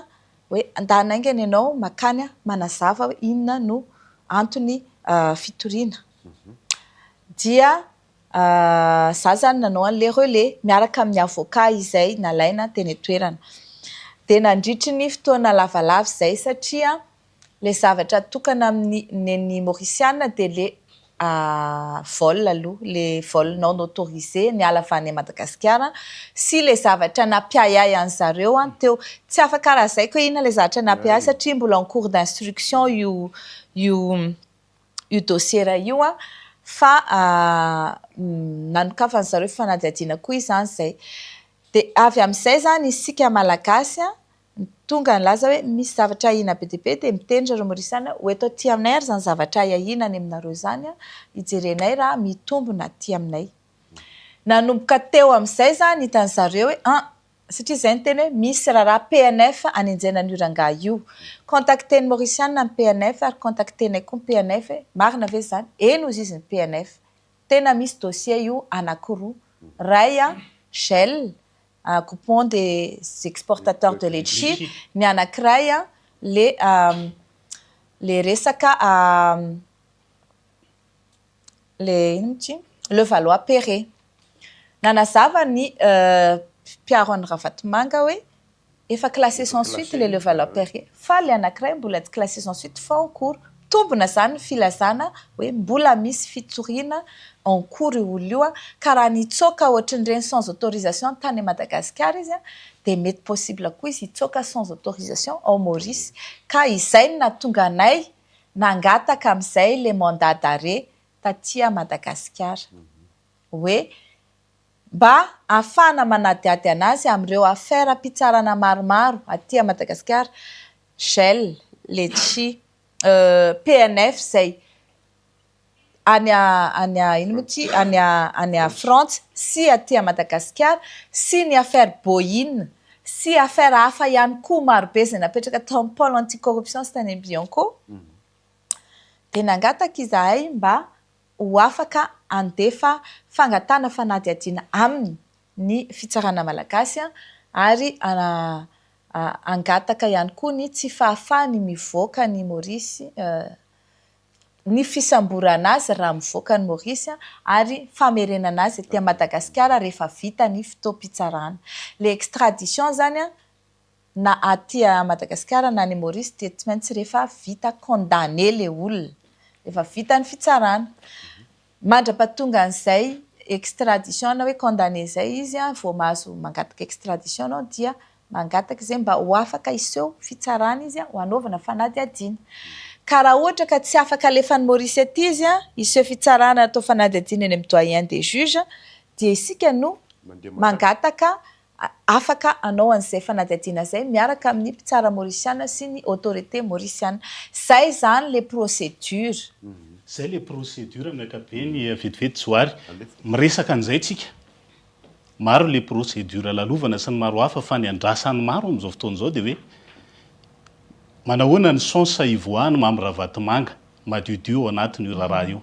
hoe andana haingana ianao mankany manazava hoe inona no antony fitoriana. Dia za zany nanao an'ilay relais miaraka amin'ny avocat izay nalaina teny an-toerana. Dia nandritry ny fotoana lavalava izay satria ilay zavatra tokana amin'ny nen'ny Maorisiana dia ilay vol aloha, ilay vol non autorisé niala avy any Madagasikara sy ilay zavatra nampiahiahy an'zareo teo. Tsy afaka lazaiko hoe inona ilay zavatra nampiahiahy satria mbola en cours d'instruction io io io dossier io fa nanokafan'zareo fanadihadiana koa izany izay. Dia avy amin'izay izany isika Malagasy tonga nilaza hoe misy zavatra ahiana be dia be dia miteny zareo Maorisiana ho eto aty aminay ary izany zavatra ahiahiana any aminareo izany hijerenay raha mitombina aty aminay. Nanomboka teo amin'izay izany hitan'zareo hoe an! Satria izay no teny hoe misy raharaha PNF anenjehana an'io rangahy io. Contacter-n'ny Maorisiana ny PNF ary contacter-nay koa ny PNF hoe marina ve izany? Eny hozy izy ny PNF. Tena misy dossier io anankiroa. Iray gel, groupement des exportateurs de letchis, ny anankiray le le resaka le inona moa ity? Levallois-Perret. Nanazava ny mpiaro an'i Ravatomanga hoe efa classé sans suite le Levallois-Perret fa le anankiray mbola tsy classé sans suite fa en cours. Mitombina izany ny filazana hoe mbola misy fitoriana en cours io olona io ka raha nitsoaka ohatran'ireny sans autorisation tany Madagasikara izy dia mety possible koa izy hitsoaka sans autorisation ao Maurice. Ka izay no nahatonga anay nangataka amin'izay le mandat d'arrêt taty Madagasikara hoe mba ahafahana manadihady anazy amin'ireo affaire-mpitsarana maromaro aty Madagasikara, gel, letchi. PNF izay any any ino moa ty, any Frantsa sy aty Madagasikara, sy ny affaire Boeing sy affaire hafa ihany koa marobe izay napetraka tao amin'ny pôle anti-corruption sy tany amin'ny Bianco, dia nangataka izahay mba ho afaka handefa fangatahana fanadihadiana aminy ny fitsarana malagasy ary hangataka ihany koa ny tsy fahafahany mivoaka an'i Maurice, ny fisamborana azy raha mivoaka an'i Maurice ary famerenana azy aty Madagasikara rehefa vita ny fotoam-pitsarana. Ilay extradition izany na aty Madagasikara na any Maurice dia tsy maintsy rehefa vita condamné ilay olona, rehefa vita ny fitsarana. Mandra-pahatonga an'izay extradition na hoe condamné izay izy vao mahazo mangataka extradition ianao dia mangataka izay mba ho afaka hiseho fitsarana izy ho hanaovana fanadihadiana. Ka raha ohatra ka tsy afaka alefa any Maurice aty izy hiseho fitsarana atao fanadihadiana eny amin'ny doyen des juges dia isika no mangataka afaka hanao an'izay fanadihadiana izay miaraka amin'ny mpitsara maorisiana sy ny autorité maorisiana. Izay izany ilay procédure. Izay ilay procédure amin'ny ankapobeny vetivety Johary. Miresaka an'izay tsika. Maro ilay procédure lalovana sy ny maro hafa fa ny andrasan'ny maro amin'izao fotoana izao dia hoe manahoana ny chance hivoahan'i Mamy Ravatomanga madiodio ao anatin'io raharaha io.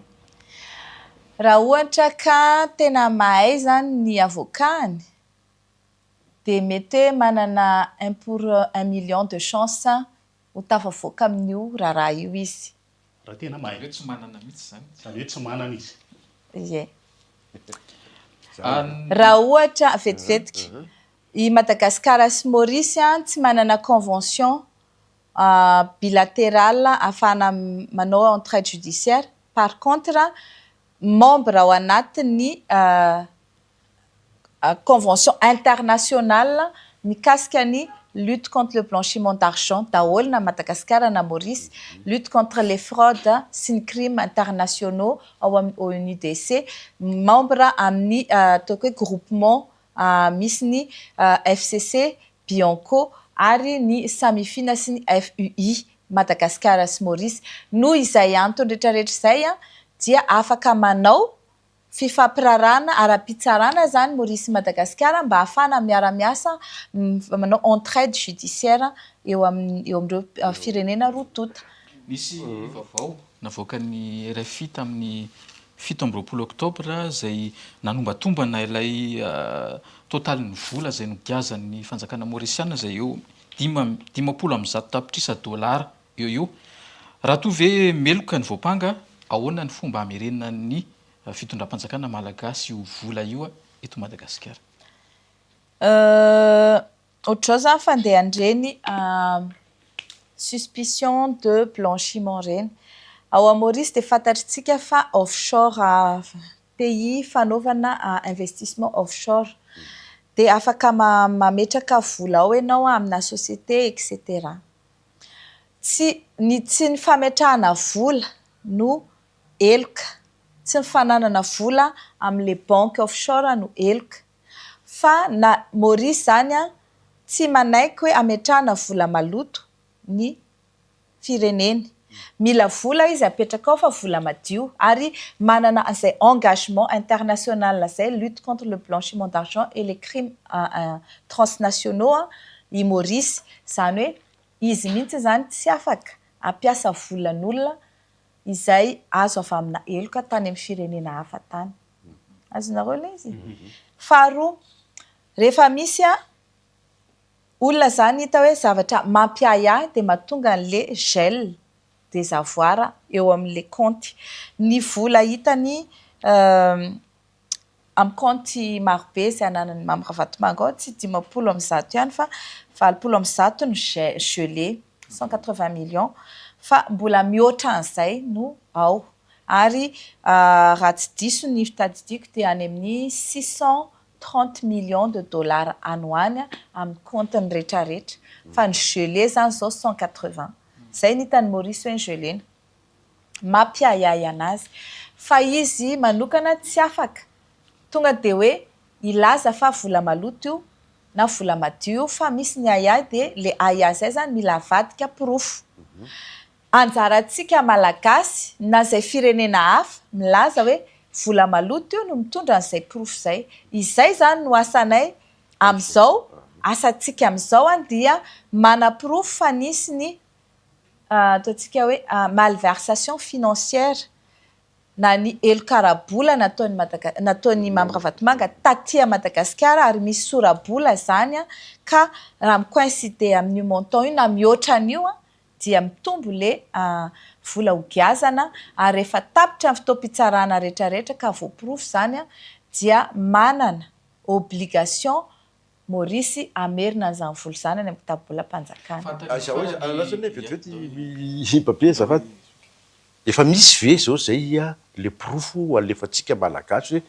Raha ohatra ka tena mahay izany ny avocat-ny dia mety hoe manana un pour un million de chance ho tafavoaka amin'io raharaha io izy. Raha tena mahay. Izany hoe tsy manana mihitsy izany. Izany hoe tsy manana izy. Ie. Raha ohatra, vetivetika, i Madagasikara sy Maurice tsy manana convention bilaterale ahafahana manao entraide judiciaire, par contre membre ao anatin'ny convention internationale mikasika ny lutte contre le blanchiment d'argent daholo na Madagasikara na Maurice, lutte contre les fraudes sy ny crimes internationaux ao amin'ny ONUDC, membre amin'ny ataoko hoe groupement misy ny FCC, Bianco ary ny Samifin sy ny FUI, Madagasikara sy Maurice. Noho izay antony rehetrarehetra izay dia afaka manao fifampiraharahana ara-pitsarana izany Maurice sy Madagasikara mba hahafahana miara-miasa manao entraide judiciaire eo amin'ireo firenena roa tonta. Nisy vaovao navoakan'ny rfi tamin'ny 27 oktobra izay nanombatombana ilay totalin'ny vola izay nogiazan'ny fanjakana maorisiana izay eo 150 tapitrisa dolara eo eo. Raha toa ve meloka ny voampanga, ahoana ny fomba hamerenan'ny fitondram-panjakana malagasy io vola io eto Madagasikara? Ohatr'izao izany fandehan'ireny suspicion de blanchiment ireny. Ao Maurice dia fantatr'tsika fa offshore, pays fanaovana investissement offshore. Dia afaka mametraka vola ao ianao amina société et cetera. Tsy ny tsy ny fametrahana vola no heloka, tsy ny fananana vola amin'ilay banque offshore no heloka. Fa na Maurice zany an, tsy manaiky hoe ametrahana vola maloto ny fireneny. Mila vola izy apetraka ao fa vola madio ary manana an'izay engagement international izay lutte contre le blanchiment d'argent et les crimes transnationaux an i Maurice. Izany hoe izy mihitsy izany tsy afaka hampiasa volan'olona izay azo avy amina heloka tany amin'ny firenena hafa tany. Azonareo ilay izy? Faharoa, rehefa misy olona izany hita hoe zavatra mampiahiahy dia mahatonga an'ilay gel des avoirs eo amin'ilay kaonty. Ny vola hitany amin'ny kaonty marobe izay ananan'i Mamy Ravatomanga ao, tsy 150 ihany fa 180 ny gelé, 180 millions, fa mbola mihoatra an'izay no ao. Ary raha tsy diso ny fitadidiako dia any amin'ny 630 millions de dollars any ho any amin'ny kaontiny rehetrarehetra. Fa ny gelé izany izao 180. Izay no hitan'i Maurice hoe ny gelena. Mampiahiahy an'azy. Fa izy manokana tsy afaka tonga dia hoe hilaza fa vola maloto io na vola madio io fa misy ny ahiahy dia ilay ahiahy izay izany mila avadika porofo. Anjarantsika Malagasy na izay firenena hafa milaza hoe vola maloto io no mitondra an'izay porofo izay. Izay izany no asanay amin'izao, asantsika amin'izao dia manaporofo fa nisy ny ataontsika hoe malversation financière na ny heloka ara-bola nataon'i Madaga- nataon'i Mamy Ravatomanga taty Madagasikara ary misy sora-bola izany ka raha mi-coïncider amin'io montant io na mihoatra an'io dia mitombo le vola hogiazana ary rehefa tapitra ny fotoam-pitsarana rehetrarehetra ka voaporofo izany dia manana obligation Maurice hamerina an'izany vola izany any amin'ny kitapobolam-panjakana. Aiza ho aiza, lasa anie vetivety i Mbappé azafady. Efa misy ve zao zay le porofo alefantsika malagasy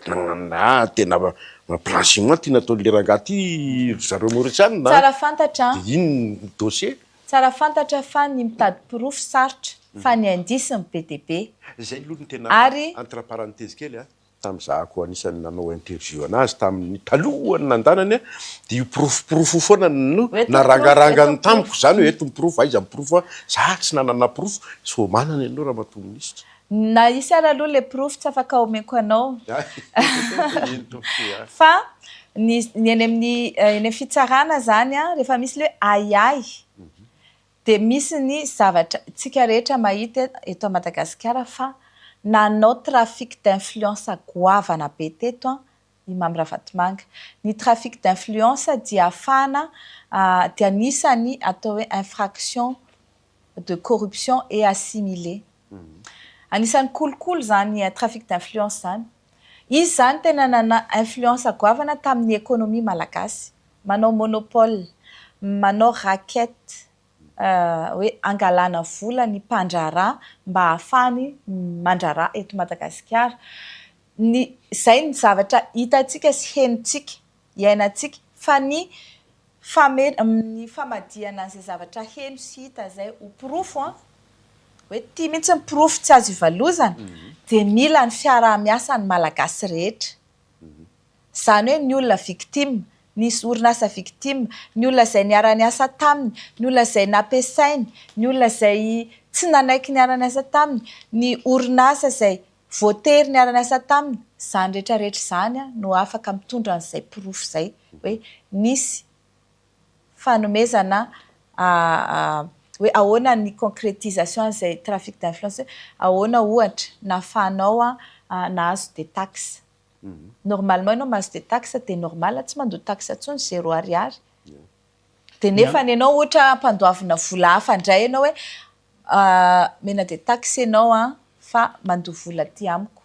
hoe na tena blanchiment ty nataon'le rangahy ty ry zareo maurisianina Tsara fantatra an. de iny ny dossier. Tsara fantatra fa ny mitady porofo sarotra fa ny indice no be dia be. Zay aloha no tena Ary. entre parenthèse kely a. Tamin'ny za koa anisan'ny nanao interview anazy tamin'ny talohan'ny nandanany dia io porofo io foana no narangarangany tamiko izany hoe eto ny porofo, aiza ny porofo a, za tsy nanana porofo, sao manana ianao ramatoa minisitra. Na hisy ary aloha ilay porofo tsy afaka omeko anao fa ny ny eny amin'ny eny amin'ny fitsarana izany an, rehefa misy ilay hoe ahiahy Dia misy ny zavatra tsika rehetra mahita eto Madagasikara fa nanao trafic d'influence goavana be teto i Mamy Ravatomanga. Ny trafic d'influence dia ahafahana dia anisan'ny atao hoe infraction de corruption et assimilé. Anisan'ny kolikoly izany trafic d'influence izany. Izy izany tena nana influence goavana tamin'ny économie malagasy. Manao monopole, manao racket, hoe angalana vola ny mpandraharaha mba hahafahany mandraharaha eto Madagasikara. Ny, izay ny zavatra hitantsika sy henontsika, iainantsika fa ny fame, ny famadihana an'izay zavatra heno sy hita izay ho porofo an, hoe ity mihitsy ny porofo tsy azo ivalozana, dia mila ny fiaraha-miasan'ny Malagasy rehetra. Izany hoe ny olona victime, ny orinasa victime, ny olona izay niara-niasa taminy, ny olona izay nampiasainy, ny olona izay tsy nanaiky niara-niasa taminy, ny orinasa izay voatery niara-niasa taminy, izany rehetra rehetra izany no afaka mitondra an'izay porofo izay hoe nisy fanomezana hoe ahoana ny concrétisation an'izay trafic d'influence hoe ahoana ohatra nahafahanao nahazo des taxes. Normalement ianao mahazo des taxes dia normal tsy mandoa taxe intsony zéro ariary. Dia nefa ny anao ohatra ampandoavina vola hafa indray ianao hoe omena des taxes ianao an fa mandoa vola aty amiko.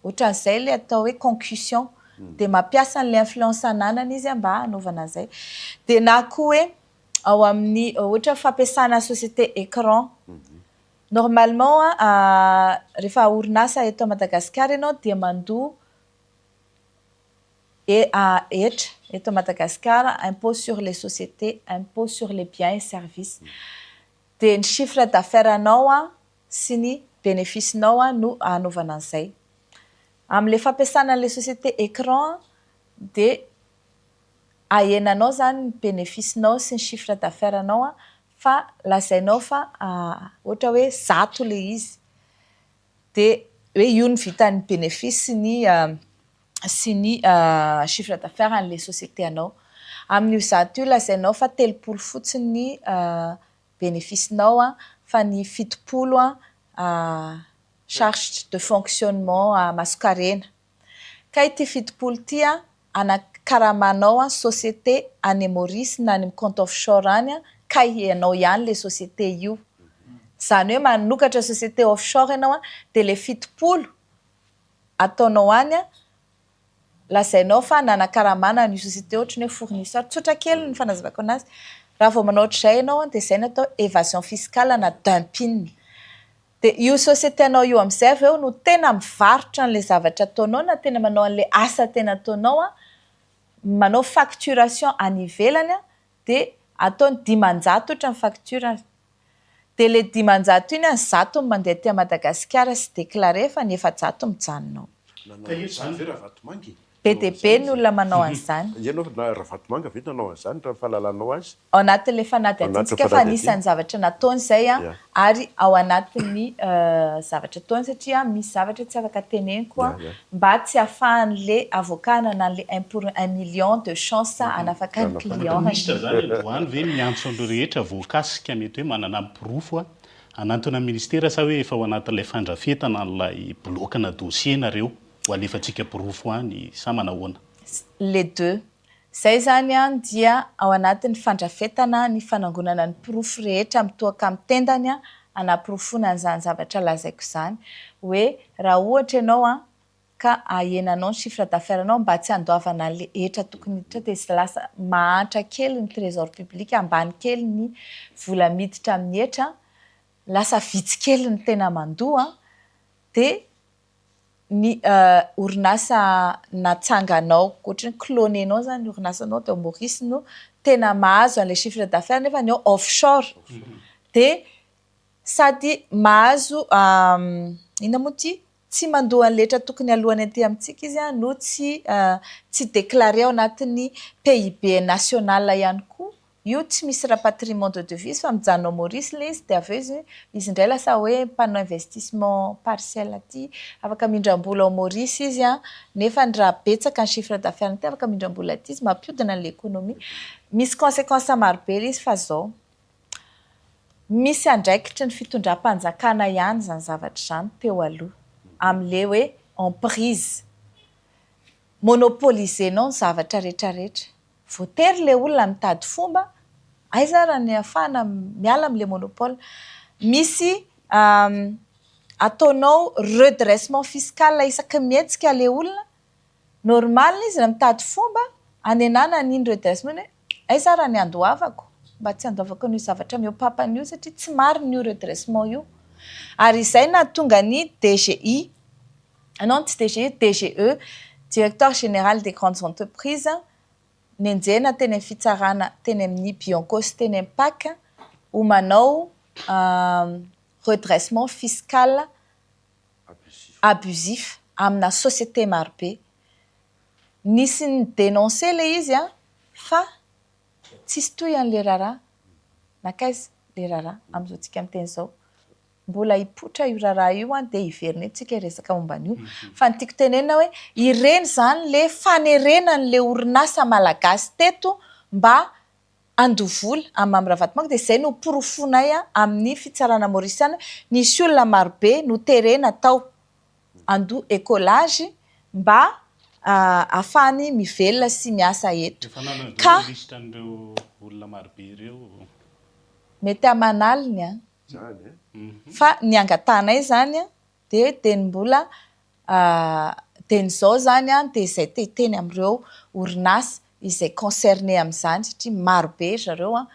Ohatran'izay ilay atao hoe concussion. Dia mampiasa an'ilay influence ananany izy mba hanaovana an'izay. Dia na koa hoe ao amin'ny ohatra fampiasana société écran. Normalement rehefa orinasa eto Madagasikara ianao dia mandoa hetra eto Madagasikara, impôt sur les sociétés, impôt sur les biens et services. Dia ny chiffre d'affaires anao sy ny bénéfice-nao no anaovana an'izay. Amin'ilay fampiasana an'ilay société écran dia ahenanao izany ny bénéfice-nao sy ny chiffre d'affaires anao fa lazainao fa ohatra hoe 100 ilay izy dia hoe io no vitan'ny bénéfice sy ny sy ny chiffre d'affaires an'ilay société anao. Amin'io 100 io lazainao fa 30 fotsiny ny bénéfice-nao fa ny 70 charge de fonctionnement masonkarena. Kay ity 70 ity anakaramanao société any Maurice na any amin'ny compte offshore any kay ianao ihany ilay société io. Izany hoe manokatra société offshore ianao dia ilay 70 ataonao any lazainao fa nanakaramana an'io société ohatran'ny hoe fournisseur. Tsotra kely ny fanazavako anazy. Raha vao manao ohatr'izay ianao dia izay no atao évasion fiscale na dumping. Dia io société anao io amin'izay avy eo no tena mivarotra an'ilay zavatra ataonao na tena manao an'ilay asa tena ataonao an, manao facturation any ivelany an, dia ataony 500 ohatra ny facture, dia ilay 500 iny an, 100 no mandeha aty Madagasikara sy déclaré fa ny 400 mijanona ao. Nanao an'izany ve Ravatomanga e? Be dia be ny olona manao an'izany. Ianao na Ravatomanga ve nanao an'izany raha ny fahalalanao azy? Ao anatin'ilay fanadihadiantsika fa anisan'ny zavatra nataony izay ary ao anatin'ny zavatra ataony satria misy zavatra tsy afaka teneniko mba tsy ahafahan'ilay avocat hanana an'ilay un pour un million de chance hanafaka ny client-ny. Minisitra izany androany ve miantso an'ireo rehetra voakasika mety hoe manana ny porofo hanantona ny ministera sa hoe efa ao anatin'ilay fandrafetana an'ilay bloc-na dossier nareo ho alefantsika porofo any sa manahoana? Les deux. Izay izany dia ao anatin'ny fandrafetana ny fanangonana ny porofo rehetra mitohaka amin'ny tendany hanaporofoana an'izany zavatra lazaiko izany. Hoe raha ohatra ianao ka ahenanao ny chiffre d'affaires-nao mba tsy handoavana an'ilay hetra tokony hiditra dia lasa mahantra kely ny trésor public, ambany kely ny vola miditra amin'ny hetra, lasa vitsy kely ny tena mandoa dia ny orinasa natsanganao, ohatran'ny hoe cloner-nao izany ny orinasanao dia ao Maurice no tena mahazo an'ilay chiffre d'affaires nefa ny ao offshore. Dia sady mahazo inona moa ity? Tsy mandoa an'ilay hetra tokony aloany aty amintsika izy no tsy tsy déclarer ao anatin'ny PIB national ihany koa. Io tsy misy rapatriement de devise fa mijanona ao Maurice ilay izy dia avy eo izy izy indray lasa hoe mpanao investissement partiel aty, afaka mindram-bola ao Maurice izy an, nefa ny raha betsaka ny chiffre d'affaires-ny aty afaka mindram-bola aty izy mampiodina an'ilay économie. Misy consequences marobe ilay izy fa zao, misy andraikitry ny fitondram-panjakana ihany izany zavatra izany teo aloha amin'ilay hoe emprise. Monopoliser-nao ny zavatra rehetrarehetra. Voatery le olona mitady fomba aiza ara ny ahafahana miala amle monopole. Misy ataonao redressement fiscal isaky ny mihetsika le olona, normal izy raha mitady fomba hanenana an'iny redressement iny hoe aiza ara ny handoavako mba tsy handoavako an'io zavatra mihoa-papana io satria tsy marina io redressement io. Ary izay nahatonga ny DGI, non tsy DGI, DGE, Directeur Général des Grandes Entreprises, nenjehina teny amin'ny fitsarana teny amin'ny Bianco sy teny amin'ny Pac ho manao redressement fiscal abusif amina société marobe. Nisy ni-dénoncer ilay izy fa tsisy tohiny ilay raharaha. Nankaiza ilay raharaha amin'izao tsika miteny izao? Mbola hipoitra io raharaha io an, dia hiverina eto tsika hiresaka momba an'io. Fa ny tiako tenenina hoe ireny izany le fanerena an'le orinasa malagasy teto mba handoa vola amin'i Mamy Ravatomanga dia izay no porofonay amin'ny fitsarana maorisiana hoe nisy olona marobe noterena tao handoa écolage mba ahafahany mivelona sy miasa eto. Efa nanana Ka daholo ny lisitra an'ireo olona marobe ireo. Mety aman'aliny an. Fa ny angatahanay izany dia teny mbola teny izao izany dia izay te hiteny amin'ireo orinasa izay concerné amin'izany satria maro be ry zareo an,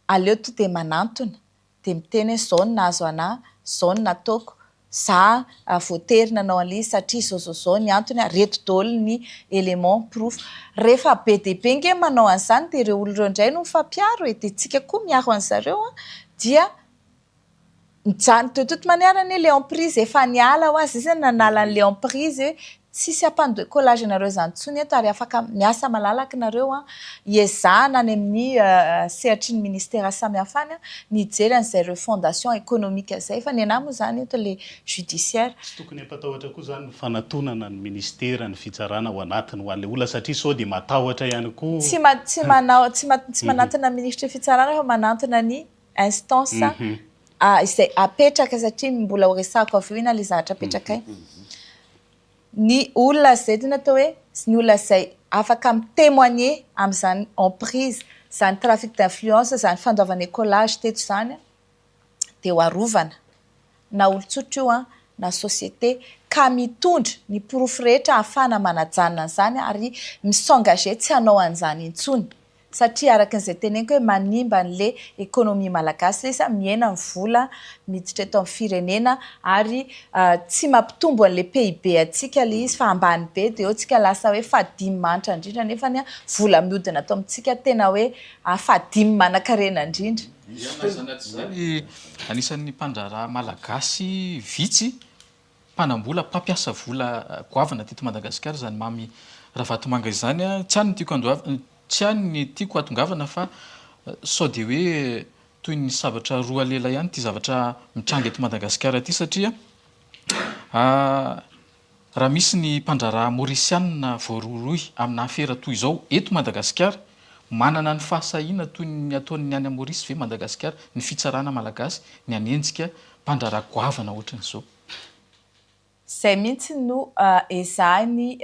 aleo tonga dia manantona dia miteny hoe izao no nahazo anà, izao no nataoko, Za voatery nanao an'ilay izy satria zao zao zao ny antony a, reto daholo ny éléments porofo. Rehefa be dia be nge manao an'izany dia ireo olona ireo indray no mifampiaro e, dia tsika koa miaro an'zareo a, dia mijanona, de toute manière anie le emprise efa niala hoa, zay zany nanala an'le emprise hoe tsisy hampandoa écolage anareo izany intsony eto ary afaka miasa malalaka nareo an, hiezahana any amin'ny sehatry ny ministera samihafa any ny hijery an'izay refondation économique izay fa ny anah moa izany eto le judiciaire. Tsy tokony hampatahotra koa izany ny fanatonana ny ministera ny fitsarana ao anatiny ho an'ilay olona satria sao dia matahotra ihany koa. Tsy tsy manao tsy tsy manantona ny minisitry ny fitsarana fa manantona ny instance izay apetraka satria mbola ho resahako avy eo inona ilay zavatra apetrakay. Ny olona izay tena atao hoe ny olona izay afaka mi-témoigner amin'izany emprise, izany trafic d'influence, izany fandoavana écolage teto izany dia ho arovana na olon-tsotra io na société ka mitondra ny porofo rehetra ahafahana manajanona an'izany ary mi-s'engager tsy hanao an'izany intsony. Satria araka izay teneniko hoe manimba an'le économie malagasy ilay izy, mihena ny vola miditra eto amin'ny firenena ary tsy mampitombo an'le PIB antsika ilay izy fa ambany be dia eo tsika lasa hoe fahadimy mahantra indrindra nefa ny vola mihodina ato amintsika tena hoe fahadimy manankarena indrindra. Izany anatin'izany, anisan'ny mpandraharaha malagasy vitsy. mpanambola, mpampiasa vola goavana teto Madagasikara izany Mamy Ravatomanga izany. Tsy any no tiako handoavana, tsy any ny tiako hatongavana fa sao dia hoe toy ny sabatra roa lela ihany ity zavatra mitranga eto Madagasikara ity satria raha misy ny mpandraharaha Maorisianina voarohirohy amina afera toy izao eto Madagasikara, manana ny fahasahiana toy ny ataon'ny any Maorisy ve Madagasikara, ny fitsarana malagasy ny hanenjika mpandraharaha goavana ohatran'izao? Izay mihitsy no ezahiny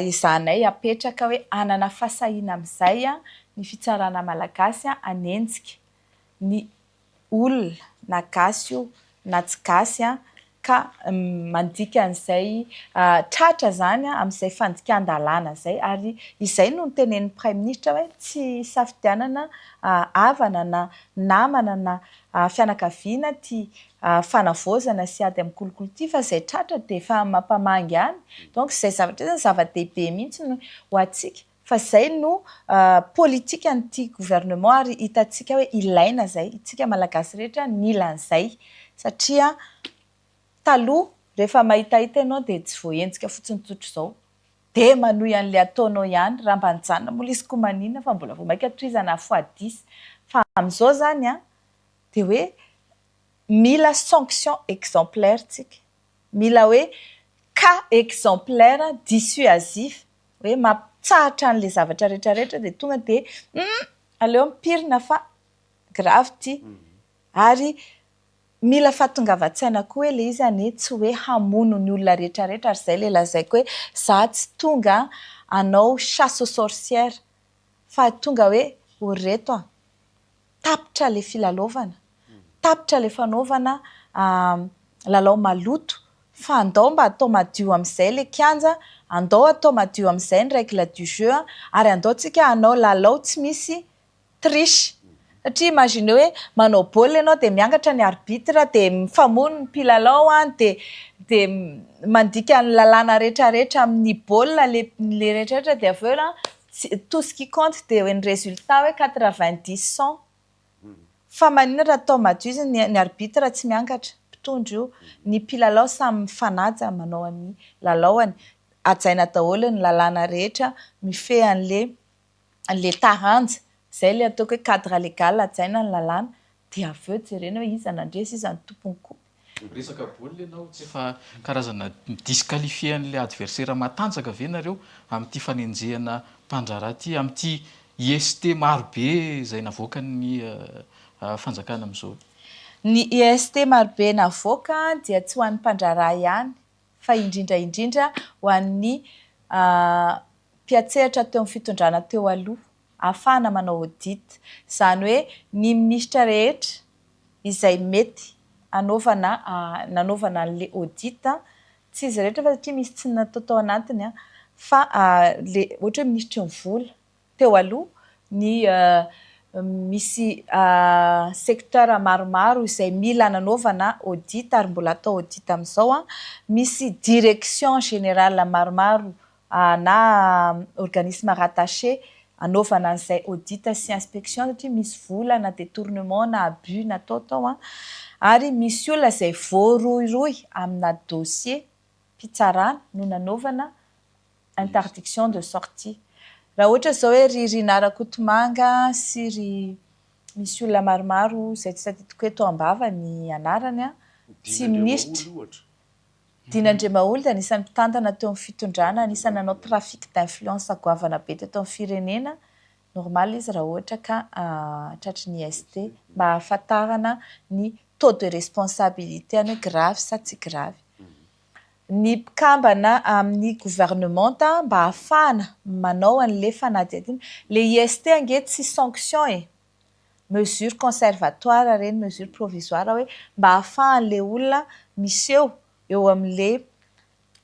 ezahanay apetraka hoe hanana fahasahiana amin'izay ny fitsarana malagasy hanenjika ny olona na gasy io na tsy gasy ka mandika an'izay tratra izany amin'izay fandikan-dalàna izay ary izay no notenenin'ny praiminisitra hoe tsy hisafidianana havana na namana na fianakaviana ity fanavaozana sy ady amin'ny kolikoly ity fa izay tratra dia efa mampamangy ihany. Donc izay zavatra izay zany zava-dehibe mihitsy ho antsika fa izay no politikan'ity gouvernement ary hitantsika hoe ilaina izay, isika Malagasy rehetra nila an'izay satria taloha rehefa mahitahita ianao dia tsy voahenjika fotsiny tsotr'izao dia manohy an'ilay ataonao ihany, raha mba nijanona moa ilay izy koa maninona fa mbola vao mainka tohizana fois dix fa amin'izao izany an dia hoe mila sanction exemplaire tsika, mila hoe cas exemplaire dissuasif, hoe mampitsahatra an'ilay zavatra rehetra rehetra dia tonga dia hum aleo mipirina fa grave ity, ary mila fahatongavan-tsaina koa hoe ilay izy anie tsy hoe hamono ny olona rehetra rehetra ary izay ilay lazaiko hoe za tsy tonga hanao chasse aux sorcières fa tonga hoe o ry reto a! Tapitra ilay filalaovana, tapitra ilay fanaovana lalao maloto fa andao mba atao madio amin'izay ilay kianja, andao atao madio amin'izay ny règle du jeu ary andao tsika hanao lalao tsy misy triche. Satria imaginez hoe manao baolina ianao dia miangatra ny arbitre dia mifamono ny mpilalao dia dia mandika ny lalàna rehetrarehetra amin'ny baolina ilay rehetrarehetra dia avy eo Tout ce qui compte dia hoe ny résultat hoe 90 100. Fa maninona raha atao madio izy ny ny arbitre tsy miangatra, mpitondra io, ny mpilalao samy mifanaja manao ny lalaoany, hajaina daholo ny lalàna rehetra mifehy an'le le taranja, zay le ataoko hoe cadre légal hajaina ny lalàna, dia avy eo jerena hoe iza nandresy, iza no tompon'ny coupe. Miresaka baolina ianao, tsy efa karazana mi-disqualifier an'ilay adversaire matanjaka ve nareo amin'ity fanenjehana mpandraharaha ity, amin'ity IST maro be izay navoakan'ny fanjakana amin'izao? Ny IST maro be navoaka dia tsy ho an'ny mpandraharaha ihany fa indrindra indrindra ho an'ny mpiantsehatra teo amin'ny fitondrana teo aloha ahafahana manao audit. Izany hoe ny minisitra rehetra izay mety hanaovana nanaovana an'ilay audit, tsy izy rehetra fa satria misy tsy natao tao anatiny fa ilay ohatra hoe minisitry ny vola teo aloha, ny misy secteur maromaro izay mila nanaovana audit ary mbola atao audit amin'izao, misy direction générale maromaro na organisme rattaché anaovana an'izay audit sy inspection satria misy vola na détournement na abus natao tao ary misy olona izay voarohirohy amina dossier mpitsarana no nanaovana interdiction de sortie. Raha ohatra izao hoe ry Rinah Rakotomanga sy ry misy olona maromaro izay tsy tadidiko eto am-bava ny anarany, tsy minisitra. Dina Andriamaholy dia anisan'ny mpitantana teo amin'ny fitondrana, anisan'ny nanao trafic d'influence goavana be teto amin'ny firenena, normal izy raha ohatra ka tratry ny IST, mba hahafantarana ny taux de responsabilité any hoe grave sa tsy grave. Ny mpikambana amin'ny gouvernementa mba hahafahana manao an'ilay fanadihadiana. Ilay IST ange tsy sanction e! mesure conservatoire ireny, mesure provisoire hoe mba ahafahan'ilay olona miseho eo amin'ilay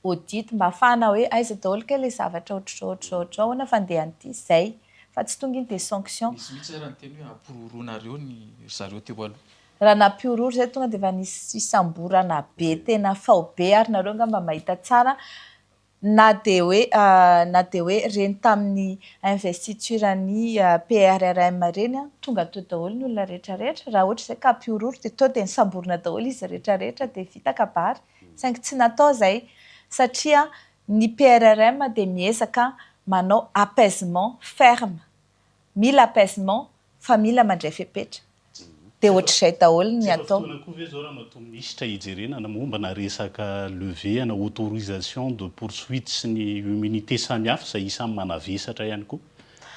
audit, mba ahafahana hoe aiza daholo kay ilay zavatra ohatr'izao ohatr'izao ohatr'izao, ahoana fandehan'ity, izay. Fa tsy tonga iny dia sanction. Nisy mihitsy ary niteny hoe ampihorohoroanareo ny ry zareo teo aloha. Raha nampihorohoro izay tonga dia efa nisy fisamborana be tena faobe ary nareo angamba mahita tsara Na dia hoe na dia hoe ireny tamin'ny investiture-n'ny PRRM ireny an, tonga teo daholo ny olona rehetra rehetra, raha ohatra izay ka hampihorohoro dia teo dia nisamborina daholo izy rehetra rehetra dia vita kabary. Saingy tsy natao izay satria ny PRRM dia miezaka manao apaisement ferme. Mila apaisement fa mila mandray fepetra. Dia ohatr'izay daholo ny Tsy efa atao. fotoana koa ve izao Ramatoa Minisitra hijerena na momba na resaka levée na autorisation de poursuite sy ny immunité samihafa izay isan'ny manavesatra ihany koa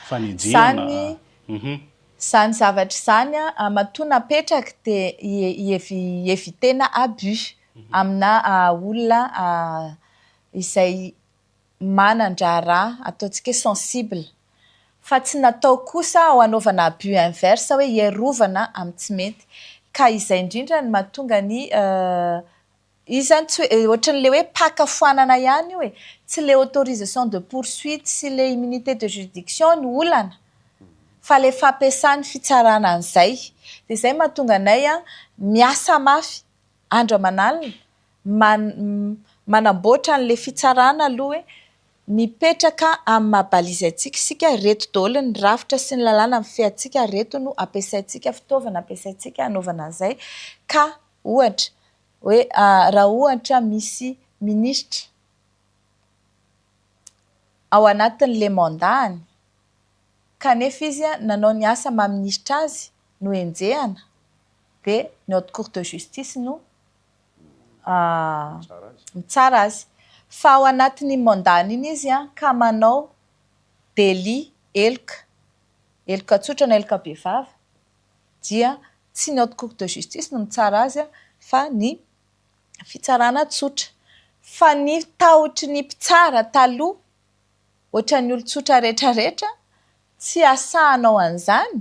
fanenjehana Izany Hum. izany zavatra izany matoa napetraka dia hi-eviter-na abus amina olona izay manan-draharaha ataontsika hoe sensible fa tsy natao kosa ho anaovana abus inverse hoe hiarovana amin'ny tsy mety ka izay indrindra no mahatonga ny izy izany tsy hoe ohatran'ilay hoe mpaka foanana ihany io e, tsy ilay autorisation de poursuite sy ilay immunité de juridiction no olana fa ilay fampiasan'ny fitsarana an'izay dia izay mahatonga anay miasa mafy andro aman'alina manamboatra an'ilay fitsarana aloha hoe mipetraka amin'ny maha balise antsika isika, ireto daholo ny rafitra sy ny lalàna mifehy antsika, ireto no ampiasaintsika, fitaovana ampiasaintsika hanaovana an'izay ka ohatra hoe raha ohatra misy minisitra ao anatin'ilay mandat-ny kanefa izy nanao ny asa maha minisitra azy no enjehana dia ny haute cour de justice no mitsara azy. Fa ao anatin'iny mandat-ny iny izy ka manao délit heloka, heloka tsotra na heloka bevava dia tsy ny haute cour de justice no mitsara azy fa ny fitsarana tsotra. Fa ny tahotry ny mpitsara taloha ohatran'ny olon-tsotra rehetrarehetra tsy asahanao an'izany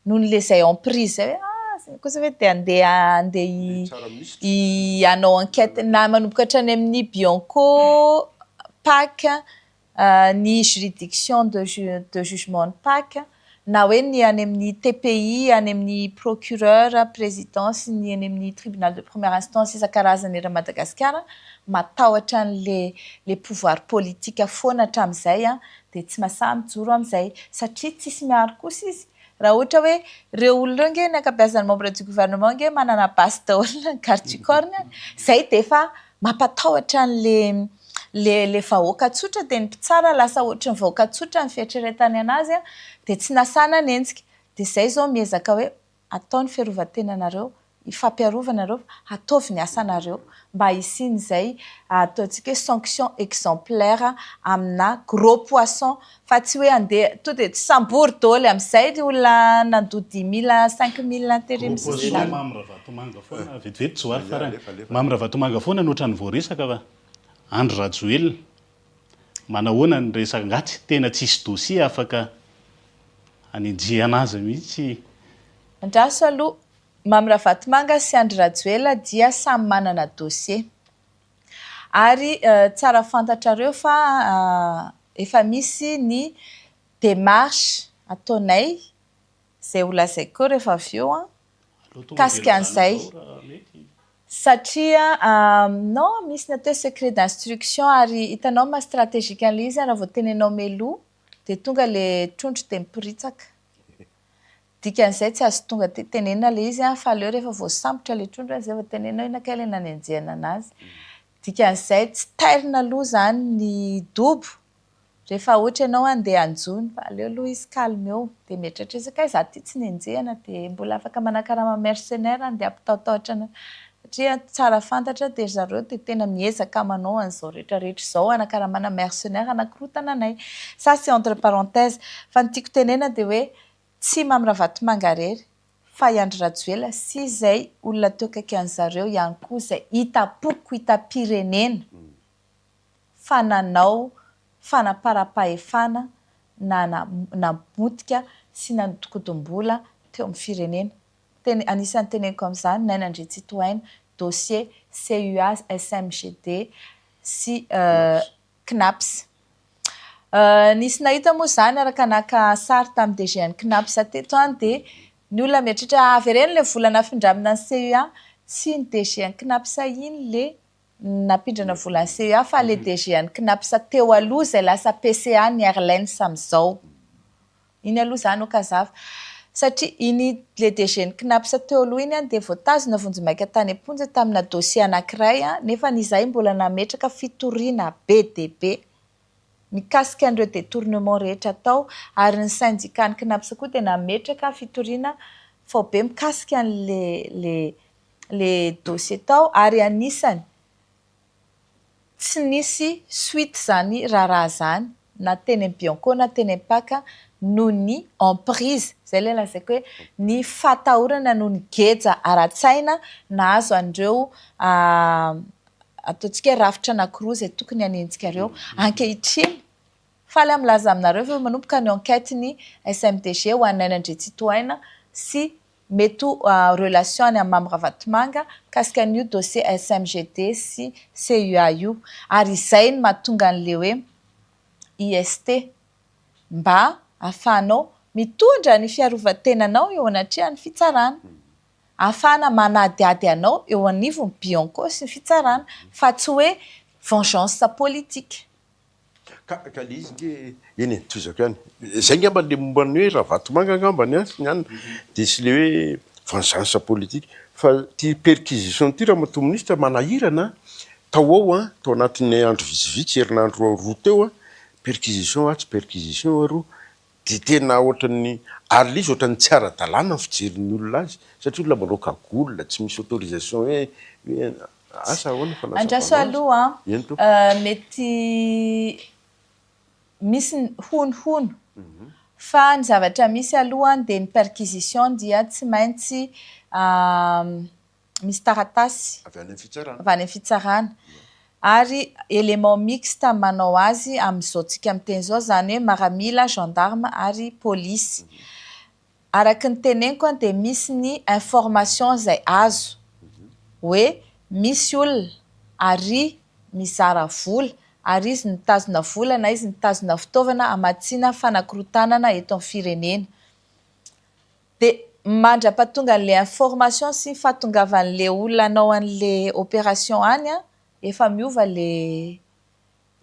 noho ny le zay emprise zay hoe ah zay kosa ve dia andeha andeha hanao enquête na manomboka hatrany amin'ny Bianco, PAC, ny juridiction de de jugement ny PAC, na hoe ny any amin'ny TPI, any amin'ny procureur, président sy ny any amin'ny tribunal de première instance isan-karazany eran'i Madagasikara, matahotra an'le le pouvoir politique foana hatramin'izay dia tsy mahasahy mijoro amin'izay satria tsisy miaro kosa izy. Raha ohatra hoe ireo olona ireo ange ny ankabeazan'ny membre du gouvernement ange manana basy daholo na ny garde du corps-ny ary, izay dia efa mampatahotra an'le le le vahoaka tsotra dia ny mpitsara lasa ohatry ny vahoaka tsotra ny fieritreretany anazy dia tsy nasahy nanenjika. Dia izay izao miezaka hoe atao ny fiarovan-tenanareo, hifampiarovana nareo fa ataovy ny asanareo mba hisian'izay ataontsika hoe sanction exemplaire amina gros poisson fa tsy hoe andeha to dia tsy sambory daholo amin'izay ny olona nandoa dix mille, cinq mille tery Gros poisson Mamy Ravatomanga foana vetivety Johary farany Mamy Ravatomanga foana no ohatran'ny voaresaka fa Andry Rajoelina manahoana ny resaka angaha tsy tena tsisy dossier afaka hanenjehana azy mihitsy. Andraso aloha, Mamy Ravatomanga sy Andry Rajoelina dia samy manana dossier. Ary tsara fantatrareo fa efa misy ny démarche ataonay izay ho lazaiko eo rehefa avy eo mikasika an'izay. Satria non, misy ny atao hoe secret d'instruction ary hitanao maha stratégique an'ilay izy raha vao tenenao mialoha dia tonga ilay trondro dia miporitsaka. Dikan'izay tsy azo tonga dia tenenina ilay izy fa aleo rehefa voasambotra ilay trondro izay vao tenenina hoe inona kay ilay nanenjehana anazy. Dikan'izay tsy tairina aloha izany ny dobo rehefa ohatra ianao handeha hanjono fa aleo aloha izy calme eo dia mieritreritra izy hoe kay izaho ity tsy nenjehina dia mbola afaka manakarama mercenaire handeha hampitahotahotra anahy satria tsara fantatra dia ry zareo dia tena miezaka manao an'izao rehetra rehetra izao hanakaramana mercenaire hanakorontana anay. Ça c'est entre parenthèses fa ny tiako tenenina dia hoe Tsy Mamy Ravatomanga irery fa i Andry Rajoelina sy izay olona teo akaiky an'zareo ihany koa izay hitam-poko hitam-pirenena fa nanao fanaparam-pahefana na namotika sy nanodinkodim-bola teo amin'ny firenena. Teny anisan'ny teneniko amin'izany Naina Andriantsitohaina, dossier CUA SMGD sy Cnaps. Nisy nahita moa izany araka naka sary tamin'ny DG an'ny Cnaps teto an dia ny olona mieritreritra ah avereno ilay vola nafindramina ny CUA, tsy iny DG an'ny Cnaps iny le nampindrana vola ny CUA fa le DG an'ny Cnaps teo aloha izay lasa PCA ny Airlines amin'izao. Iny aloha izany ok hazava. Satria iny le DG ny CNaPS teo aloha iny dia voatazona vonjimaika tany am-ponja tamina dossier anankiray, nefa izahay mbola nametraka fitoriana be dia be mikasika an'ireo détournement rehetra atao, ary ny syndicat ny CNaPS koa dia nametraka fitoriana faobe mikasika an'le le le dossier tao, ary anisany tsy nisy suite izany raharaha izany na teny amin'ny Bianco na teny amin'ny PAC noho ny emprise, izay ilay lazaiko hoe ny fahatahorana noho ny geja ara-tsaina nahazo an'ireo ataontsika hoe rafitra anankiroa izay tokony hanenjika ireo. Ankehitriny, faly aho milaza aminareo fa efa manomboka ny enquête ny SMDG ho an'i Naina Andriantsitohaina sy mety ho relation any amin'i Mamy Ravatomanga mikasika an'io dossier SMGD sy CUA io. Ary izay no mahatonga an'ilay hoe IST mba ahafahanao mitondra ny fiarovan-tenanao eo anatrehan'ny fitsarana. Ahafahana manadihady anao eo anivon'ny Bianco sy ny fitsarana fa tsy hoe vengeance politique. Ka ka le izy nge eny e, tohizako ihany. Zay ngamba le momba ny hoe Ravatomanga angambany an, sy ny anona, dia sy le hoe vengeance politique. Fa ity perquisition ity ramatoa minisitra manahirana an, tao ho ao an, tao anatin'ny andro vitsivitsy, herinandro roa teo an, perquisition atsy, perquisition aroa, dia tena ohatran'ny, ary le izy ohatran'ny tsy ara-dalàna ny fijerin'ny olona azy, satria olona manao cagoule, tsy misy autorisation hoe hoe asa ahoana ny Andraso fanazavanao azy? aloha an, Eny tompoko. mety misy ny honohono, fa ny zavatra misy aloha dia ny perquisition dia tsy maintsy misy taratasy Avy any amin'ny fitsarana. avy any amin'ny fitsarana. Ary élément mixte manao azy amin'izao tsika miteny izao, izany hoe maramila, gendarme ary polisy. Araka ny teneniko dia misy ny information izay azo hoe misy olona ary mizara vola ary izy mitazona vola na izy mitazona fitaovana hamatsiana fanakorontanana eto amin'ny firenena. Dia mandra-pahatongan'ilay information sy ny fahatongavan'ilay olona hanao an'ilay opération any an, efa miova ilay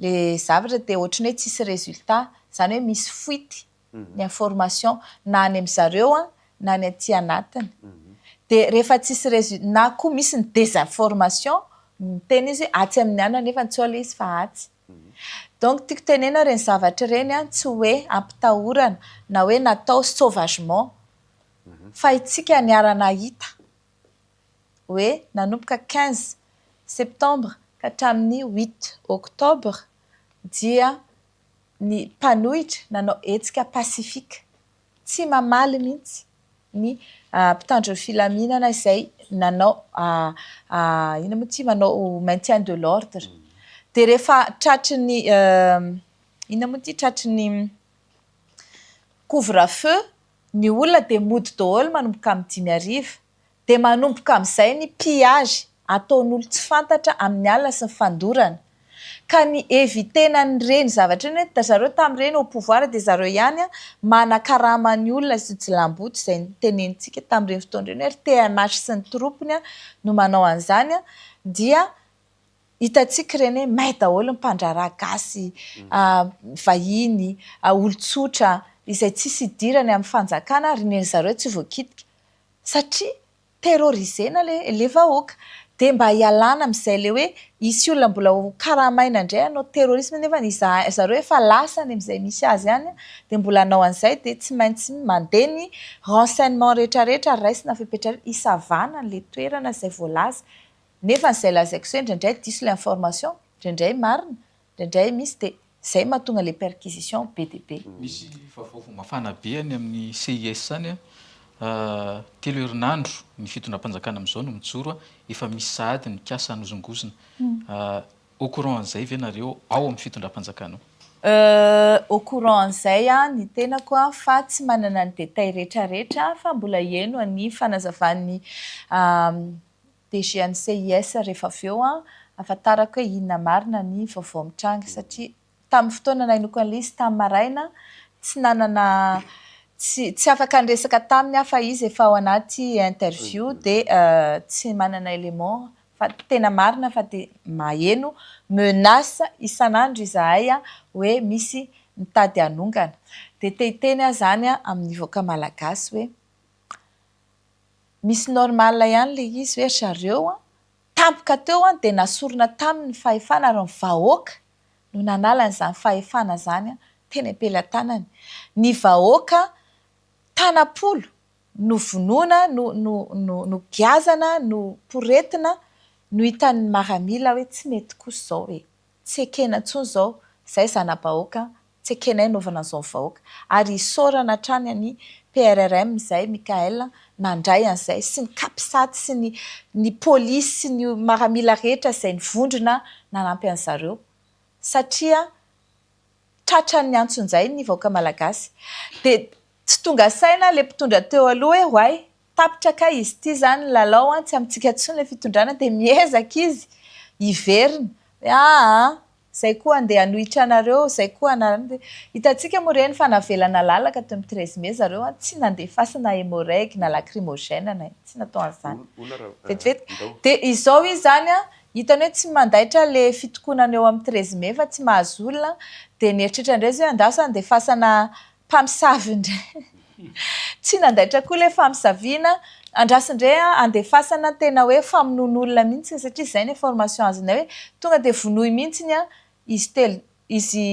ilay zavatra dia ohatran'ny hoe tsisy résultat. Izany hoe misy fuite ny information na any amin-dry zareo an, na ny aty anatiny. Dia rehefa tsisy résul-, na koa misy ny désinformation, miteny izy hoe atsy amin'ny anona nefa tsy ao ilay izy fa atsy. Donc tiako tenena ireny zavatra ireny an, tsy hoe ampitahorana na hoe natao sauvagement fa itsika niara-nahita hoe nanomboka 15 septembre ka hatramin'ny huit octobre dia ny mpanohitra nanao hetsika pacifique tsy mamaly mihitsy ny mpitandro ny filaminana izay nanao inona moa ity manao maintien de l'ordre. Dia rehefa tratry ny inona moa ity tratry ny couvre feu ny olona dia mody daholo manomboka amin'ny dimy hariva. Dia manomboka amin'izay ny pillage ataon'olon-tsy fantatra amin'ny alina sy ny fandorana. Ka ny eviter-na an'ireny zavatra ireny hoe zareo tamin'ireny au pouvoir dia zareo ihany manakarama ny olona sy jilamboto izay notenenintsika tamin'ireny fotoana ireny hoe ry TMH sy ny troupe-ny no manao an'izany dia hitantsika ireny hoe may daholo ny mpandraharaha gasy, vahiny, olon-tsotra izay tsisy idirany amin'ny fanjakana ary ny zareo tsy voakitika satria terrorisena le le vahoaka dia mba hialana amin'izay le hoe hisy olona mbola ho karamaina indray hanao terrorisme nefa izahay zareo efa lasa any amin'izay misy azy any dia mbola hanao an'izay dia tsy maintsy mandeha ny renseignement rehetra rehetra ary raisina fepetra hisavana an'ilay toerana izay voalaza nefa izay lazaiko izao indraindray diso ilay information indraindray marina indraindray misy dia izay mahatonga ilay perquisition be dia be. Misy vaovao mafana be any amin'ny CIS any an! Telo herinandro ny fitondram-panjakana amin'izao no mijoro, efa misy sahady ny mikasa hanozongozona. Au courant an'izay ve nareo ao amin'ny fitondram-panjakana ao? Au courant an'izay ny tenako fa tsy manana ny détail rehetra rehetra fa mbola heno ny fanazavan'ny DG an'ny CIS rehefa avy eo ahafantarako hoe inona marina ny vaovao mitranga satria tamin'ny fotoana nahenoako an'ilay izy tamin'ny maraina tsy nanana tsy tsy afaka niresaka taminy aho fa izy efa ao anaty interview dia tsy manana élément fa tena marina fa dia maheno menace isan'andro izahay hoe misy mitady hanongana. Dia te hiteny aho izany amin'ny vahoaka malagasy hoe. Misy normal ihany ilay izy hoe ry zareo an, tampoka teo an dia nasorina taminy ny fahefana ary ny vahoaka no nanala an'izany fahefana izany teny am-pelatanany. Ny vahoaka tanam-polo no vonoina, no no no nogiazana, no poretina, no hitan'ny maramila hoe tsy mety kosa izao e! Tsy ekena intsony izao, izahay zana-bahoaka, tsy ekenay hanaovana an'izao ny vahoaka. Ary isaorana hatrany an'i PRRM izay, Mickaël, nandray an'izay, sy ny capsat sy ny ny polisy sy ny maramila rehetra izay nivondrona nanampy an'zareo. Satria tratran'ny antsonjay ny vahoaka malagasy. Dia tsy tonga saina ilay mpitondra teo aloha hoe oay, Tapitra kay izy ity zany ny lalao an, tsy amintsika intsony ilay fitondrana dia miezaka izy hiverina hoe aa zay koa andeha hanohitra anareo, zay koa anareo, hitantsika moa ireny fa navela nalalaka teo amin'ny treize mai zareo an, tsy nandefasana hemoreg na lacrymogène na tsy natao an'izany vetivety, dia izao izy izany an, hitany hoe tsy mandaitra ilay fitokonana eo amin'ny treize mai fa tsy mahazo olona dia nieritreritra indray izy hoe andraso handefasana Mpamosavy indray. Tsy nandaitra koa ilay famosaviana. Andraso indray an, andefasana tena hoe famonoan'olona mihitsy satria izay ny information azonay hoe tonga dia vonoy mihitsy an izy telo, izy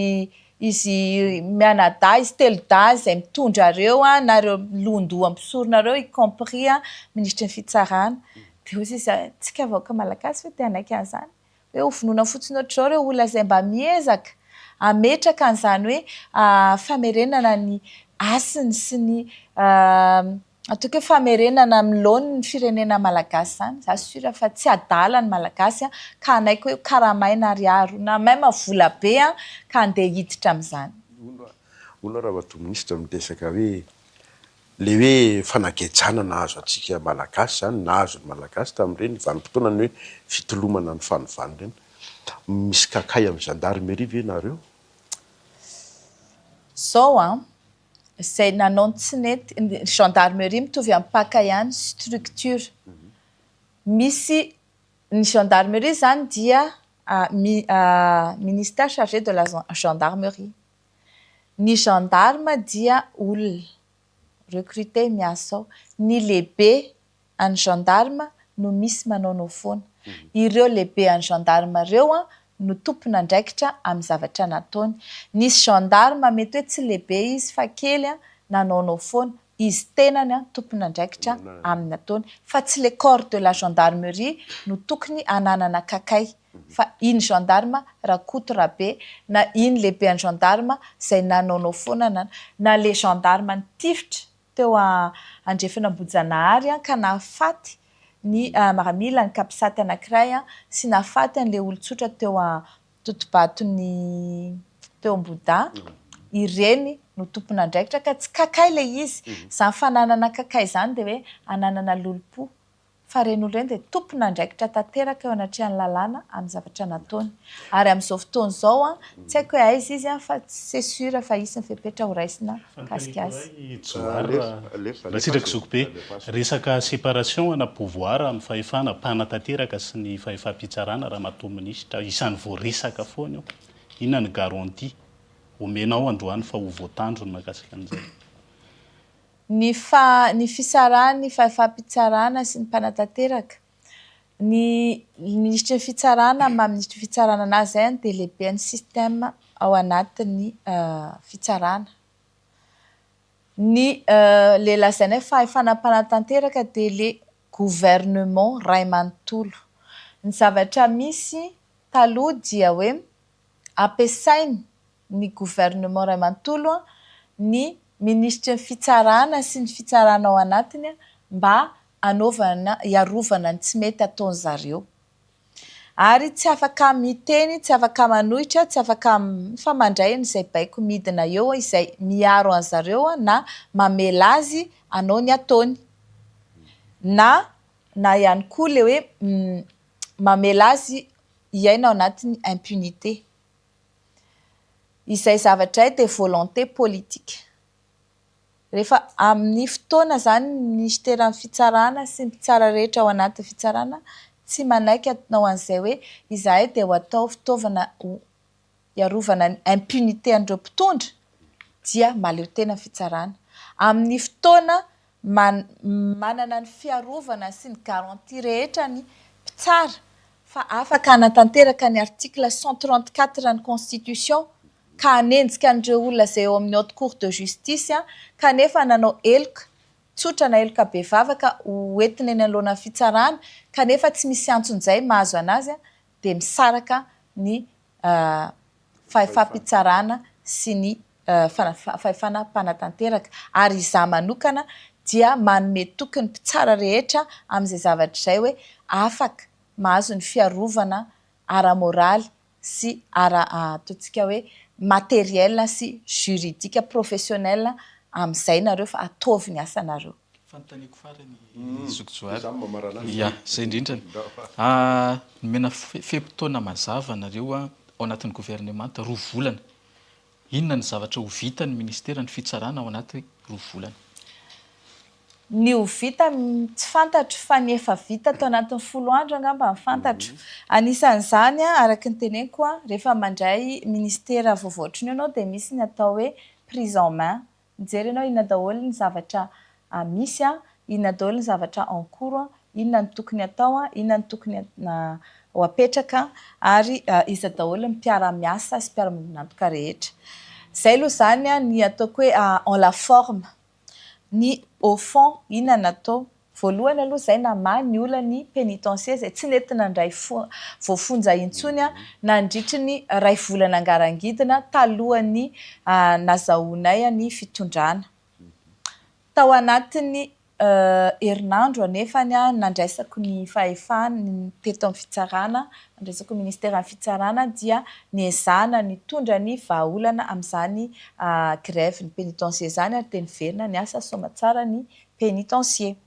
izy mianadahy, izy telo dahy izay mitondra ireo an, na ireo lohandoha mpisorona ireo y compris an minisitry ny fitsarana. Dia hoy izy, tsika vahoaka malagasy ve te hanaiky an'izany? Hoe ho vonoina fotsiny ohatr'izao ireo olona izay mba miezaka hametraka an'izany hoe famerenana ny hasiny sy ny ataoko hoe famerenana amin'ny laoniny ny firenena malagasy izany. Za sûr fa tsy adala ny malagasy ka hanaiky hoe karamaina ariary na même vola be ka handeha hiditra amin'izany. Hono Ramatoa Minisitra miresaka hoe Le hoe fanagejana nahazo antsika Malagasy zany, nahazo ny Malagasy tamin'ireny vanim-potoanan'ny hoe fitolomana ny fanovana ireny. Misy kakay amin'ny gendarmerie ve nareo? Zao an, izay nanao ny tsy nety, ny gendarmerie mitovy amin'ny PAC ihany, structure. Misy, ny gendarmerie zany dia ministère chargé de la gendarmerie. Ny gendarme dia olona recruter miasa ao. Ny lehibe an'ny gendarme no misy manaonao foana. Ireo lehibe an'ny gendarme ireo no tompon'andraikitra amin'ny zavatra nataony. Nisy gendarme mety hoe tsy lehibe izy fa kely nanaonao foana. Izy tenany tompon'andraikitra amin'ny ataony. Fa tsy le corps de la gendarmerie no tokony hananana kakay. fa iny gendarme Rakoto Rabe na iny lehibean'ny gendarme izay nanaonao foana na na le gendarme nitifitra teo andrefan'Ambohijanahary ka nahafaty ny maramila ny capsat anankiray sy nahafaty an'le olon-tsotra teo Totobaton'ny teo Ambohidahy ireny no tompon'andraikitra ka tsy kakay le izy, izany fananana kakay izany dia hoe ananana lolompo fa ireny olona ireny dia tompon'andraikitra tanteraka eo anatrehan'ny lalàna amin'ny zavatra nataony. Ary amin'izao fotoana izao, tsy haiko hoe aiza izy fa c'est sûr fa hisy ny fepetra ho raisina mikasika azy. Johary Ratsitraka Zokibe, resaka séparation ana pouvoir amin'ny fahefana mpanatanteraka sy ny fahefam-pitsarana Ramatoa Minisitra, isan'ny voaresaka foana io. Inona ny garantie omenao androany fa ho voatandro ny mahakasika an'izay? Ny fa ny fisarahan'ny fahefam-pitsarana sy ny mpanatanteraka. Ny minisitry ny fitsarana amin'ny maha minisitry ny fitsarana anazy izay dia lehiben'ny système ao anatin'ny fitsarana. Ny le lazaina hoe fahefana mpanatanteraka dia le gouvernement ray manontolo. Ny zavatra misy taloha dia hoe ampiasainy ny gouvernement iray manontolo, ny minisitry ny fitsarana sy ny fitsarana ao anatiny mba hanaovana, hiarovana ny tsy mety ataon'zareo. Ary tsy afaka miteny, tsy afaka manohitra, tsy afaka fa mandray an'izay baiko midina eo izay miaro an'zareo na mamela azy hanao ny ataony. Na na ihany koa le hoe mamela azy hiaina ao anatin'ny impunité. Izay zavatra izay dia volonté politique. Rehefa amin'ny fotoana izany ny minisiteran'ny fitsarana sy ny mpitsara rehetra ao anatin'ny fitsarana tsy manaiky hanao an'izay hoe izahay dia ho atao fitaovana hiarovana ny impunité an'ireo mpitondra dia mahaleo tena ny fitsarana. Amin'ny fotoana. Manana ny fiarovana sy ny garantie rehetra ny mpitsara fa afaka hanatanteraka ny article 134 ny constitution ka hanenjika an'ireo olona izay eo amin'ny haute cour de justice kanefa nanao heloka tsotra na heloka bevava ka ho entina eny anoloanan'ny fitsarana kanefa tsy misy antsonjay mahazo an'azy dia misaraka ny fahefam-pitsarana sy ny fahefana mpanatanteraka ary izaho manokana dia manome toky ny mpitsara rehetra amin'izay zavatra izay hoe afaka mahazo ny fiarovana ara-moraly sy ara ataontsika hoe matériel sy juridique professionnel amin'izay nareo fa ataovy ny asanareo. Fanontaniako farany zoky Johary. Ya, izay indrindrany. Nomena fe-potoana mazava nareo ao anatin'ny governemanta, 2 volana. Inona ny zavatra ho vitan'ny ministeran'ny fitsarana ao anaty 2 volana? Ny ho vita tsy fantatro fa ny efa vita tao anatin'ny 10 andro angamba no fantatro. Anisan'izany, araka ny teneniko, rehefa mandray ministera vaovao ohatran'io ianao dia misy ny atao hoe prise en main. Mijery ianao inona daholo ny zavatra misy, inona daholo ny zavatra en cours, inona no tokony atao, inona no tokony ho apetraka ary iza daholo ny mpiara-miasa sy mpiara-miombon'antoka rehetra. Izay aloha izany ny ataoko hoe en la forme. Ny au fond, inona no atao? Voalohany aloha izay namaha ny olan'ny pénitencier izay tsy nety nandray voafonja intsony nandritry ny iray volana ngarangidina talohan'ny nazahoanay ny fitondrana. Tao anatin'ny herinandro anefa nandraisako ny fahefana teto amin'ny fitsarana, nandraisako ny ministeran'ny fitsarana dia niezahana nitondra ny vahaolana amin'izany grève ny pénitencier izany ary dia niverina niasa soamatsara ny pénitencier.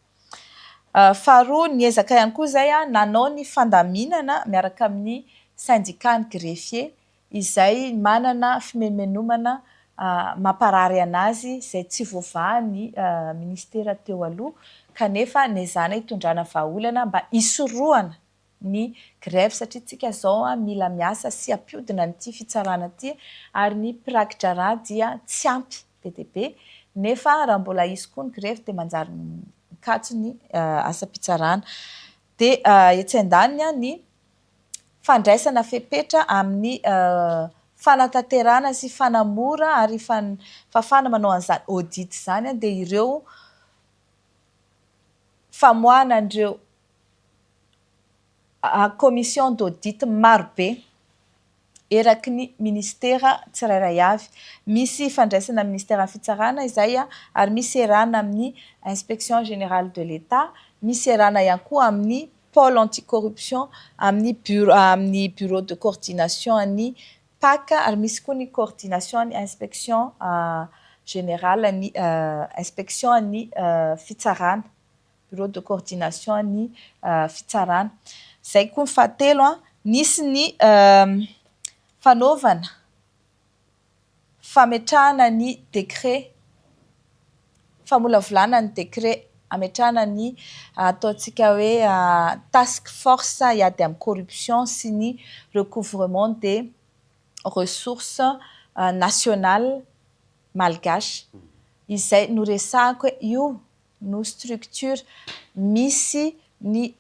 Faharoa, niezaka ihany koa izay nanao ny fandaminana miaraka amin'ny syndicat ny greffier izay manana fimenomenomana mamparary anazy izay tsy voavahan'ny ministera teo aloha kanefa nezahana hitondrana vahaolana mba hisorohana ny grève satria tsika izao mila miasa sy hampiodina an'ity fitsarana ity ary ny mpiraki-draharaha dia tsy ampy be dia be nefa raha mbola hisy koa ny grève dia manjary mikatso ny asam-pitsarana. Dia etsy andaniny ny fandraisana fepetra amin'ny fanatanterahana sy fanamora ary fahafahana manao an'izany audit izany dia ireo famoahana an'ireo commission d'audit marobe eraky ny ministera tsirairay avy. Misy fandraisana amin'ny ministeran'ny fitsarana izay ary misy erana amin'ny inspection générale de l'Etat, misy erana ihany koa amin'ny pôle anti-corruption, amin'ny bureau, amin'ny bureau de coordination an'ny PAC ary misy koa ny coordination ny inspection générale ny inspection an'ny fitsarana, bureau de coordination ny fitsarana. Izay koa ny fahatelo, nisy ny fanaovana fametrahana ny décret, famolavolana ny décret ametrahana ny ataontsika hoe task force hiady amin'ny corruption sy ny recouvrement des ressources nationales malgaches izay noresahako hoe io no structure misy ny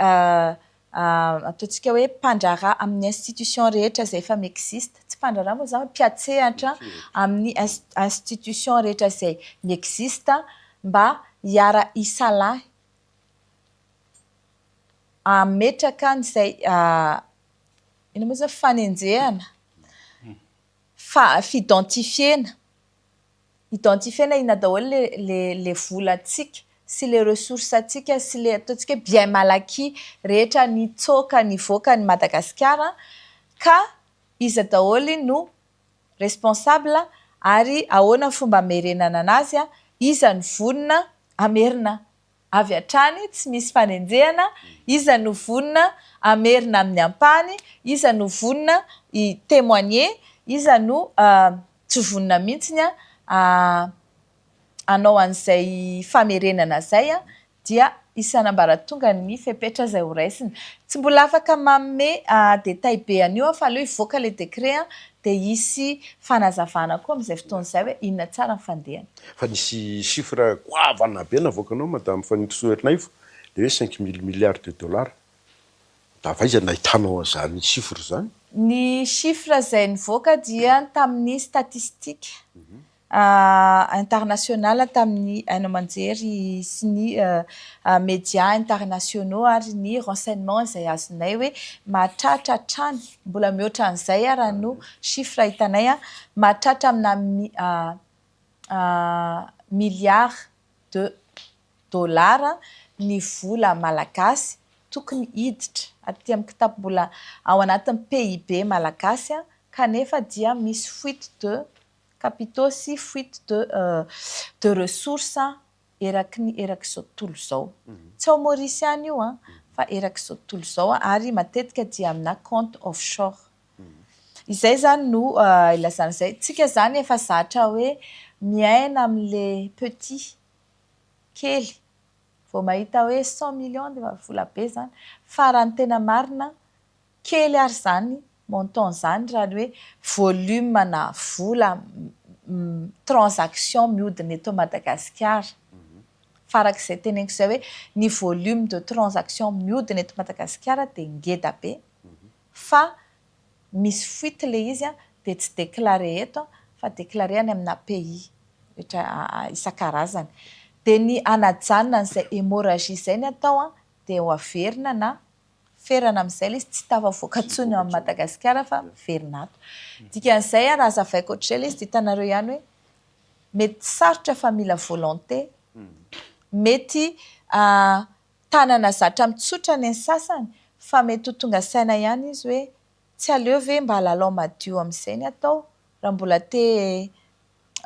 ataontsika hoe mpandraharaha amin'ny institution rehetra izay efa mi-existe, tsy mpandraharaha moa izany fa mpiantsehatra amin'ny institution rehetra izay mi-existe mba hiara-hisalahy hametraka an'izay inona moa izany fanenjehana, fi-identifier-na. Identifier-na inona daholo le le le volantsika sy le ressources antsika sy le ataontsika hoe bien mal acquis rehetra nitsoaka nivoaka an'i Madagasikara ka iza daholo no responsable ary ahoana ny fomba hamerenana anazy, iza no vonona hamerina avy hatrany tsy misy fanenjehana, iza no vonona hamerina amin'ny ampahany, iza no vonona hi-témoigner, iza no tsy vonona mihitsy hanao an'izay famerenana izay dia. isan'ambaratonga ny fepetra izay ho raisina. Tsy mbola afaka manome détail be an'io aho fa aleo hivoaka ilay décret dia hisy fanazavana koa amin'izay fotoana izay hoe inona tsara ny fandehany. Fa nisy chiffre goavana be navoakanao Madame Fanirisoa Ernaivo, dia hoe 5000 milliards de dollars. Da avy aiza no nahitanao an'izany chiffre izany? Ny chiffre izay nivoaka dia tamin'ny statistique international tamin'ny haino aman-jery sy ny médias internationaux ary ny renseignement izay azonay hoe mahatratra hatrany, mbola mihoatra an'izay ara no chiffre hitanay, mahatratra amina milliards de dollars ny vola malagasy tokony hiditra aty amin'ny kitapom-bola ao anatin'ny PIB malagasy, kanefa dia misy fuite de capitaux sy fuite de ressources eraky ny erak'izao tontolo izao. Tsy ao Maurice ihany io fa erak'izao tontolo izao ary matetika dia amina compte offshore. Izay izany no ilazana izay. Tsika izany efa zatra hoe miaina amin'ilay petit kely vao mahita hoe 100 millions dia efa vola be izany, fa raha ny tena marina kely ary izany montant izany raha ny hoe volume na vola transaction mihodina eto Madagasikara. Fa arak'izay teneniko izay hoe ny volume de transaction mihodina eto Madagasikara dia ngeda be, fa misy fuite ilay izy dia tsy déclaré eto fa déclaré any amina pays rehetra isan-karazany. Dia ny anajanona an'izay hémorragie izay ny atao dia ho averina na ferana amin'izay ilay izy, tsy tafavoaka intsony ao Madagasikara fa miverina ato. Dikan'izay raha hazavaiko ohatr'izay ilay izy dia hitanareo ihany hoe mety sarotra fa mila volonté, mety tanana zatra mitsotra ny sasany fa mety ho tonga saina ihany izy hoe tsy aleo ve mba lalao madio amin'izay ny atao raha mbola te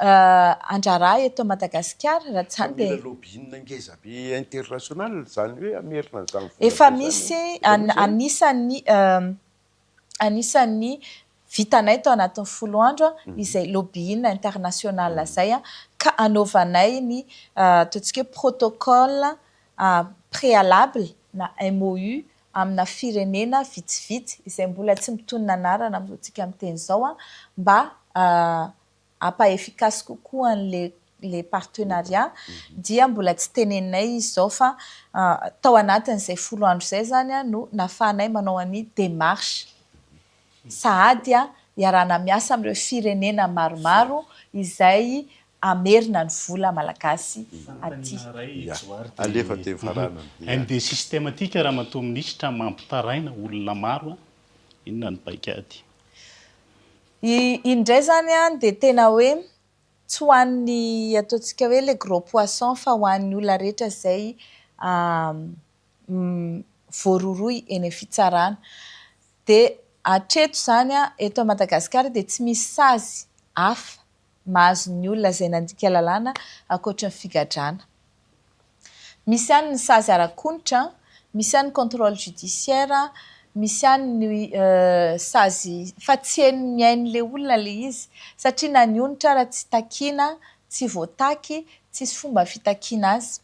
handraharaha eto Madagasikara, raha tsy izany dia Mila lobbying ngeza be international izany hoe hamerina an'izany vola Efa be izany. Misy anisan'ny vitanay tao anatin'ny 10 andro izay lobbying international izay ka anaovanay ny ataontsika hoe protocole préalable na MOU amina firenena vitsivitsy izay mbola tsy mitonona anarana amin'izao tsika miteny izao, mba hampa-efficace kokoa an'ilay le partenariat. Dia mbola tsy teneninay izy izao, fa tao anatin'izay 10 andro izay zany no nahafahanay manao any démarche sahady iarahana miasa amin'ireo firenena maromaro izay hamerina ny vola malagasy aty. Alefa de faranana. ND systématique, raha matoa minisitra, mampitaraina olona maro inona ny paikady? Indray zany dia tena hoe tsy ho an'ny ataontsika hoe le gros poisson fa ho an'ny olona rehetra izay voarohirohy eny amin'ny fitsarana. Dia hatreto izany eto Madagasikara dia tsy misy sazy hafa mahazo ny olona izay nandika lalàna ankoatra ny figadrana. Misy ihany ny sazy ara-konitra, misy ihany ny contrôle judiciaire, misy ihany ny sazy, fa tsy henon'ny ain'ilay olona ilay izy satria na ny onitra ara tsy takiana, tsy voataky, tsisy fomba fitakiana azy.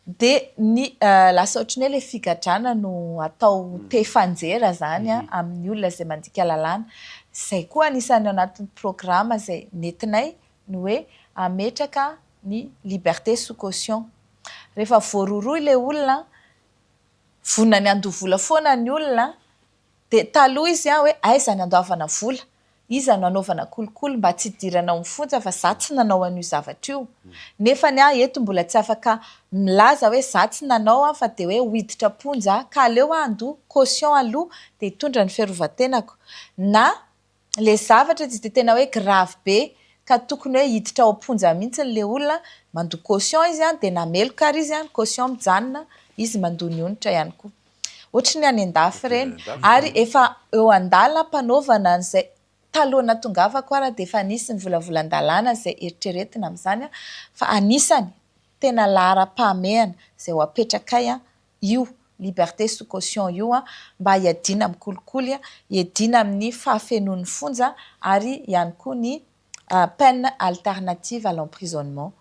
Dia ny lasa ohatran'ny hoe ilay figadrana no atao tefanjera izany amin'ny olona izay mandika lalàna. Izay koa anisan'ny ao anatin'ny programme izay nentinay ny hoe hametraka ny liberté sous caution. Rehefa voarohirohy ilay olona, vonona ny handoa vola foana ny olona, dia taloha izy hoe aiza ny handoavana vola, iza no hanaovana kolikoly mba tsy hidirana ao amin'ny fonja fa za tsy nanao an'io zavatra io. Nefa ny ahy eto mbola tsy afaka milaza hoe za tsy nanao aho fa dia hoe ho hiditra am-ponja aho, ka aleo aho handoa caution aloha dia hitondra ny fiarovan-tenako. Na ilay zavatra tsy dia tena hoe grave be ka tokony hoe hiditra ao am-ponja mihitsy ilay olona, mandoa caution izy dia na meloka ary izy, ny caution mijanona, izy mandoa ny onitra ihany koa. Ohatry ny any an-dafy ireny, ary efa eo an-dalam-panaovana an'izay. Taloha nahatongavako ara dia efa nisy ny volavolan-dalàna izay eritreretina amin'izany, fa anisany tena laharam-pahamehana izay ho apetrakay io liberté sous caution io mba hiadiana amin'ny kolikoly, hiadiana amin'ny fahafenoan'ny fonja ary ihany koa ny peine alternative à l'emprisonnement.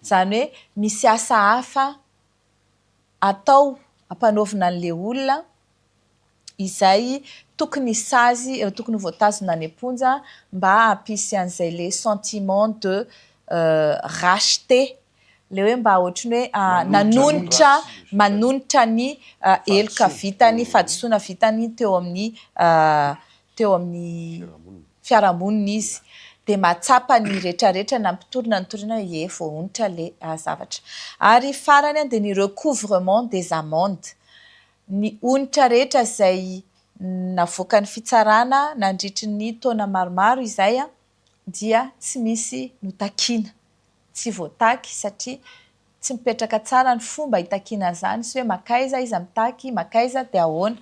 Izany hoe misy asa hafa. atao ampanaovina an'ilay olona izay tokony sazy, tokony ho voatazona any am-ponja mba hampisy an'izay le sentiment de racheté, le hoe mba ohatran'ny hoe nanonitra, manonitra ny heloka vitany, fahadisoana vitany teo amin'ny teo amin'ny fiarahamonina izy. Dia mahatsapa ny rehetrarehetra na mpitory na nitoriana hoe ie voaonitra le zavatra. Ary farany dia ny recouvrement des amendes. Ny onitra rehetra izay navoakan'ny fitsarana nandritry ny taona maromaro izay dia tsy misy notakiana, tsy voataky satria tsy mipetraka tsara ny fomba hitakiana an'izany sy hoe mankaiza iza mitaky, mankaiza dia ahoana.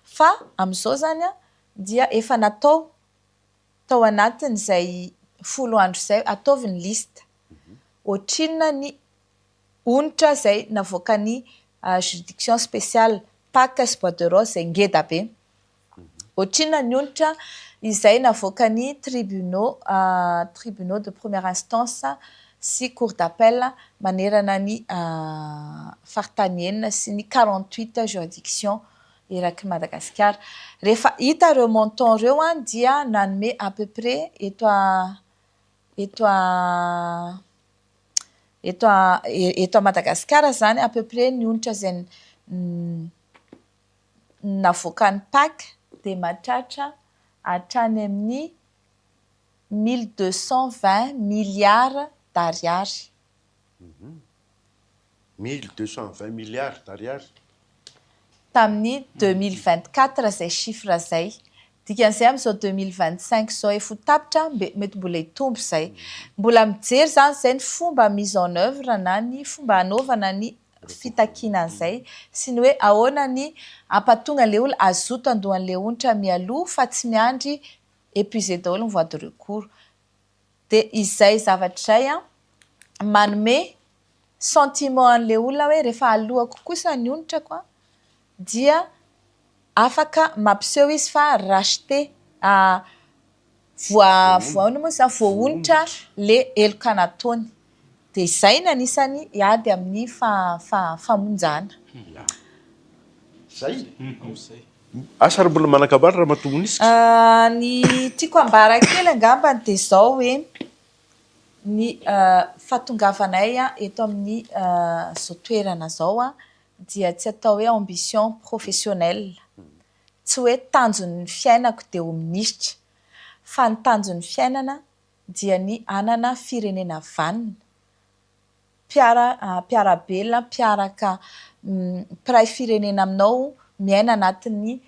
Fa amin'izao izany dia efa natao tao anatin'izay folo andro izay, ataovy ny liste, ohatrinona ny onitra izay navoakan'ny juridiction spéciale, Pac sy Bois de Rose izay ngeda be. Ohatrinona ny onitra izay navoakan'ny tribunaux, tribunaux de première instance sy cour d'appel manerana ny faritany enina sy ny 48 juridictions eraky Madagasikara. Rehefa hita ireo montants ireo dia nanome à peu près eto eto Eto eto à Madagasikara izany à peu près ny onitra izay navoakan'ny Pac dia mahatratra hatrany amin'ny 1220 milliards d'ariary. 1220 milliards d'ariary. Tamin'ny 2024 izay chiffre izay. Dikan'izay amin'izao 2025 izao efa ho tapitra, mety mbola hitombo izay. Mbola mijery izany izay ny fomba mise en oeuvre na ny fomba hanaovana ny fitakiana an'izay sy ny hoe ahoana ny hampatonga an'ilay olona hazoto handoa an'ilay onitra mialoha fa tsy miandry épuisé daholo ny voie de recours. Dia izay zavatra izay manome sentiment an'ilay olona hoe rehefa aloako kosa ny onitrako dia afaka mampiseho izy fa racheté, voa, ahoana moa izany, voaonitra ilay heloka nataony. Dia izay no anisan'ny hiady amin'ny famonjana. Izay? Asa ary mbola manan-kabary Ramatoa Minisitra? Ny tiako ambara kely angambany dia izao hoe, ny fahatongavanay eto amin'ny izao toerana izao dia tsy atao hoe ambition professionnelle, tsy hoe tanjon'ny fiainako dia ho minisitra, fa ny tanjon'ny fiainana dia ny hanana firenena vanona, mpiara mpiara-belona, mpiaraka mpiray firenena aminao miaina anatin'ny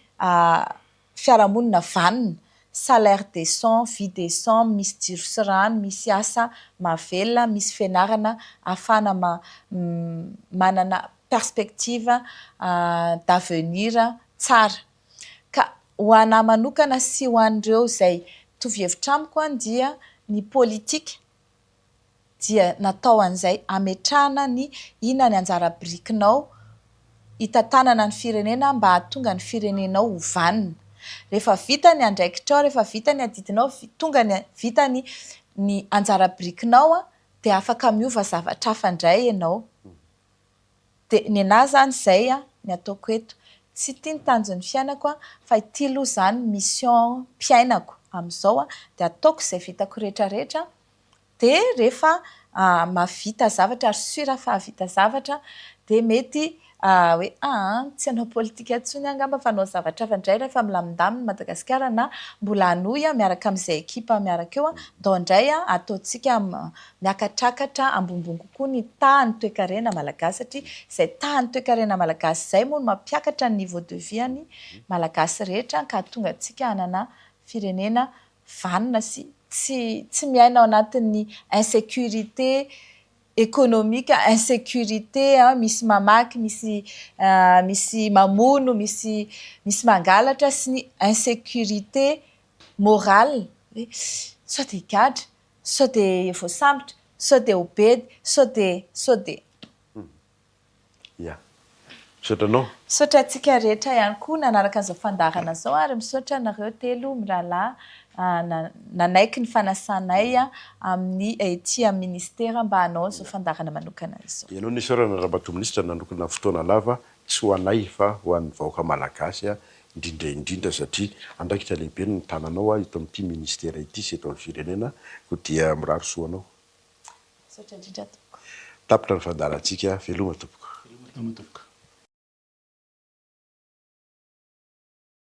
fiarahamonina vanona, salaire décent, vie décent, misy jiro sy rano, misy asa mahavelona, misy fianarana ahafahana manana perspective d'avenir tsara. Ka ho anà manokana sy ho an'ireo izay mitovy hevitra amiko dia ny politika dia natao an'izay hametrahana ny inona ny anjara birikinao hitantanana ny firenena mba hahatonga ny firenenao ho vanona. Rehefa vita ny andraikitrao, rehefa vita ny adidinao, tonga ny vita ny ny anjara birikinao dia afaka miova zavatra hafa indray ianao. Dia nenaha zany izay ny ataoko eto. Tsy ity ny tanjon'ny fiainako fa ity aloha izany mission-piainako amin'izao dia ataoko izay vitako rehetra rehetra dia rehefa mahavita zavatra ary sûr fa hahavita zavatra dia mety hoe aa tsy hanao politika intsony aho angamba fa hanao zavatra hafa indray rehefa milamindamina i Madagasikara na mbola hanohy aho miaraka amin'izay ekipa miaraka eo ndao indray ataontsika miakatrakatra ambonimbony kokoa ny tahan'ny toekarena malagasy satria izay tahan'ny toekarena malagasy izay moa no mampiakatra ny niveau de vie an'ny malagasy rehetra ka hahatonga antsika hanana firenena vanona sy tsy tsy miaina ao anatin'ny insécurité économique, insécurité misy mamaky, misy misy mamono, misy misy mangalatra sy ny insécurité morale hoe sao dia higadra, Sao dia voasambotra, sao dia ho bedy, sao dia, sao dia. Ya. Misaotra anao. Misaotra antsika rehetra ihany koa nanaraka an'izao fandaharana izao ary misaotra anareo telo mirahalahy. nanaiky ny fanasanay amin'ny ety amin'ny Ministera mba hanao izao fandaharana manokana izao. Ianao no isaorana Ramatoa Minisitra nanokana fotoana lava tsy ho anay fa ho an'ny vahoaka Malagasy indrindra indrindra satria andraikitra lehibe no tananao eto amin'ity Ministera ity sy eto amin'ny firenena koa dia mirary soa anao. Misaotra indrindra tompoko. Tapitra ny fandaharantsika, veloma tompoko. Veloma tompoko.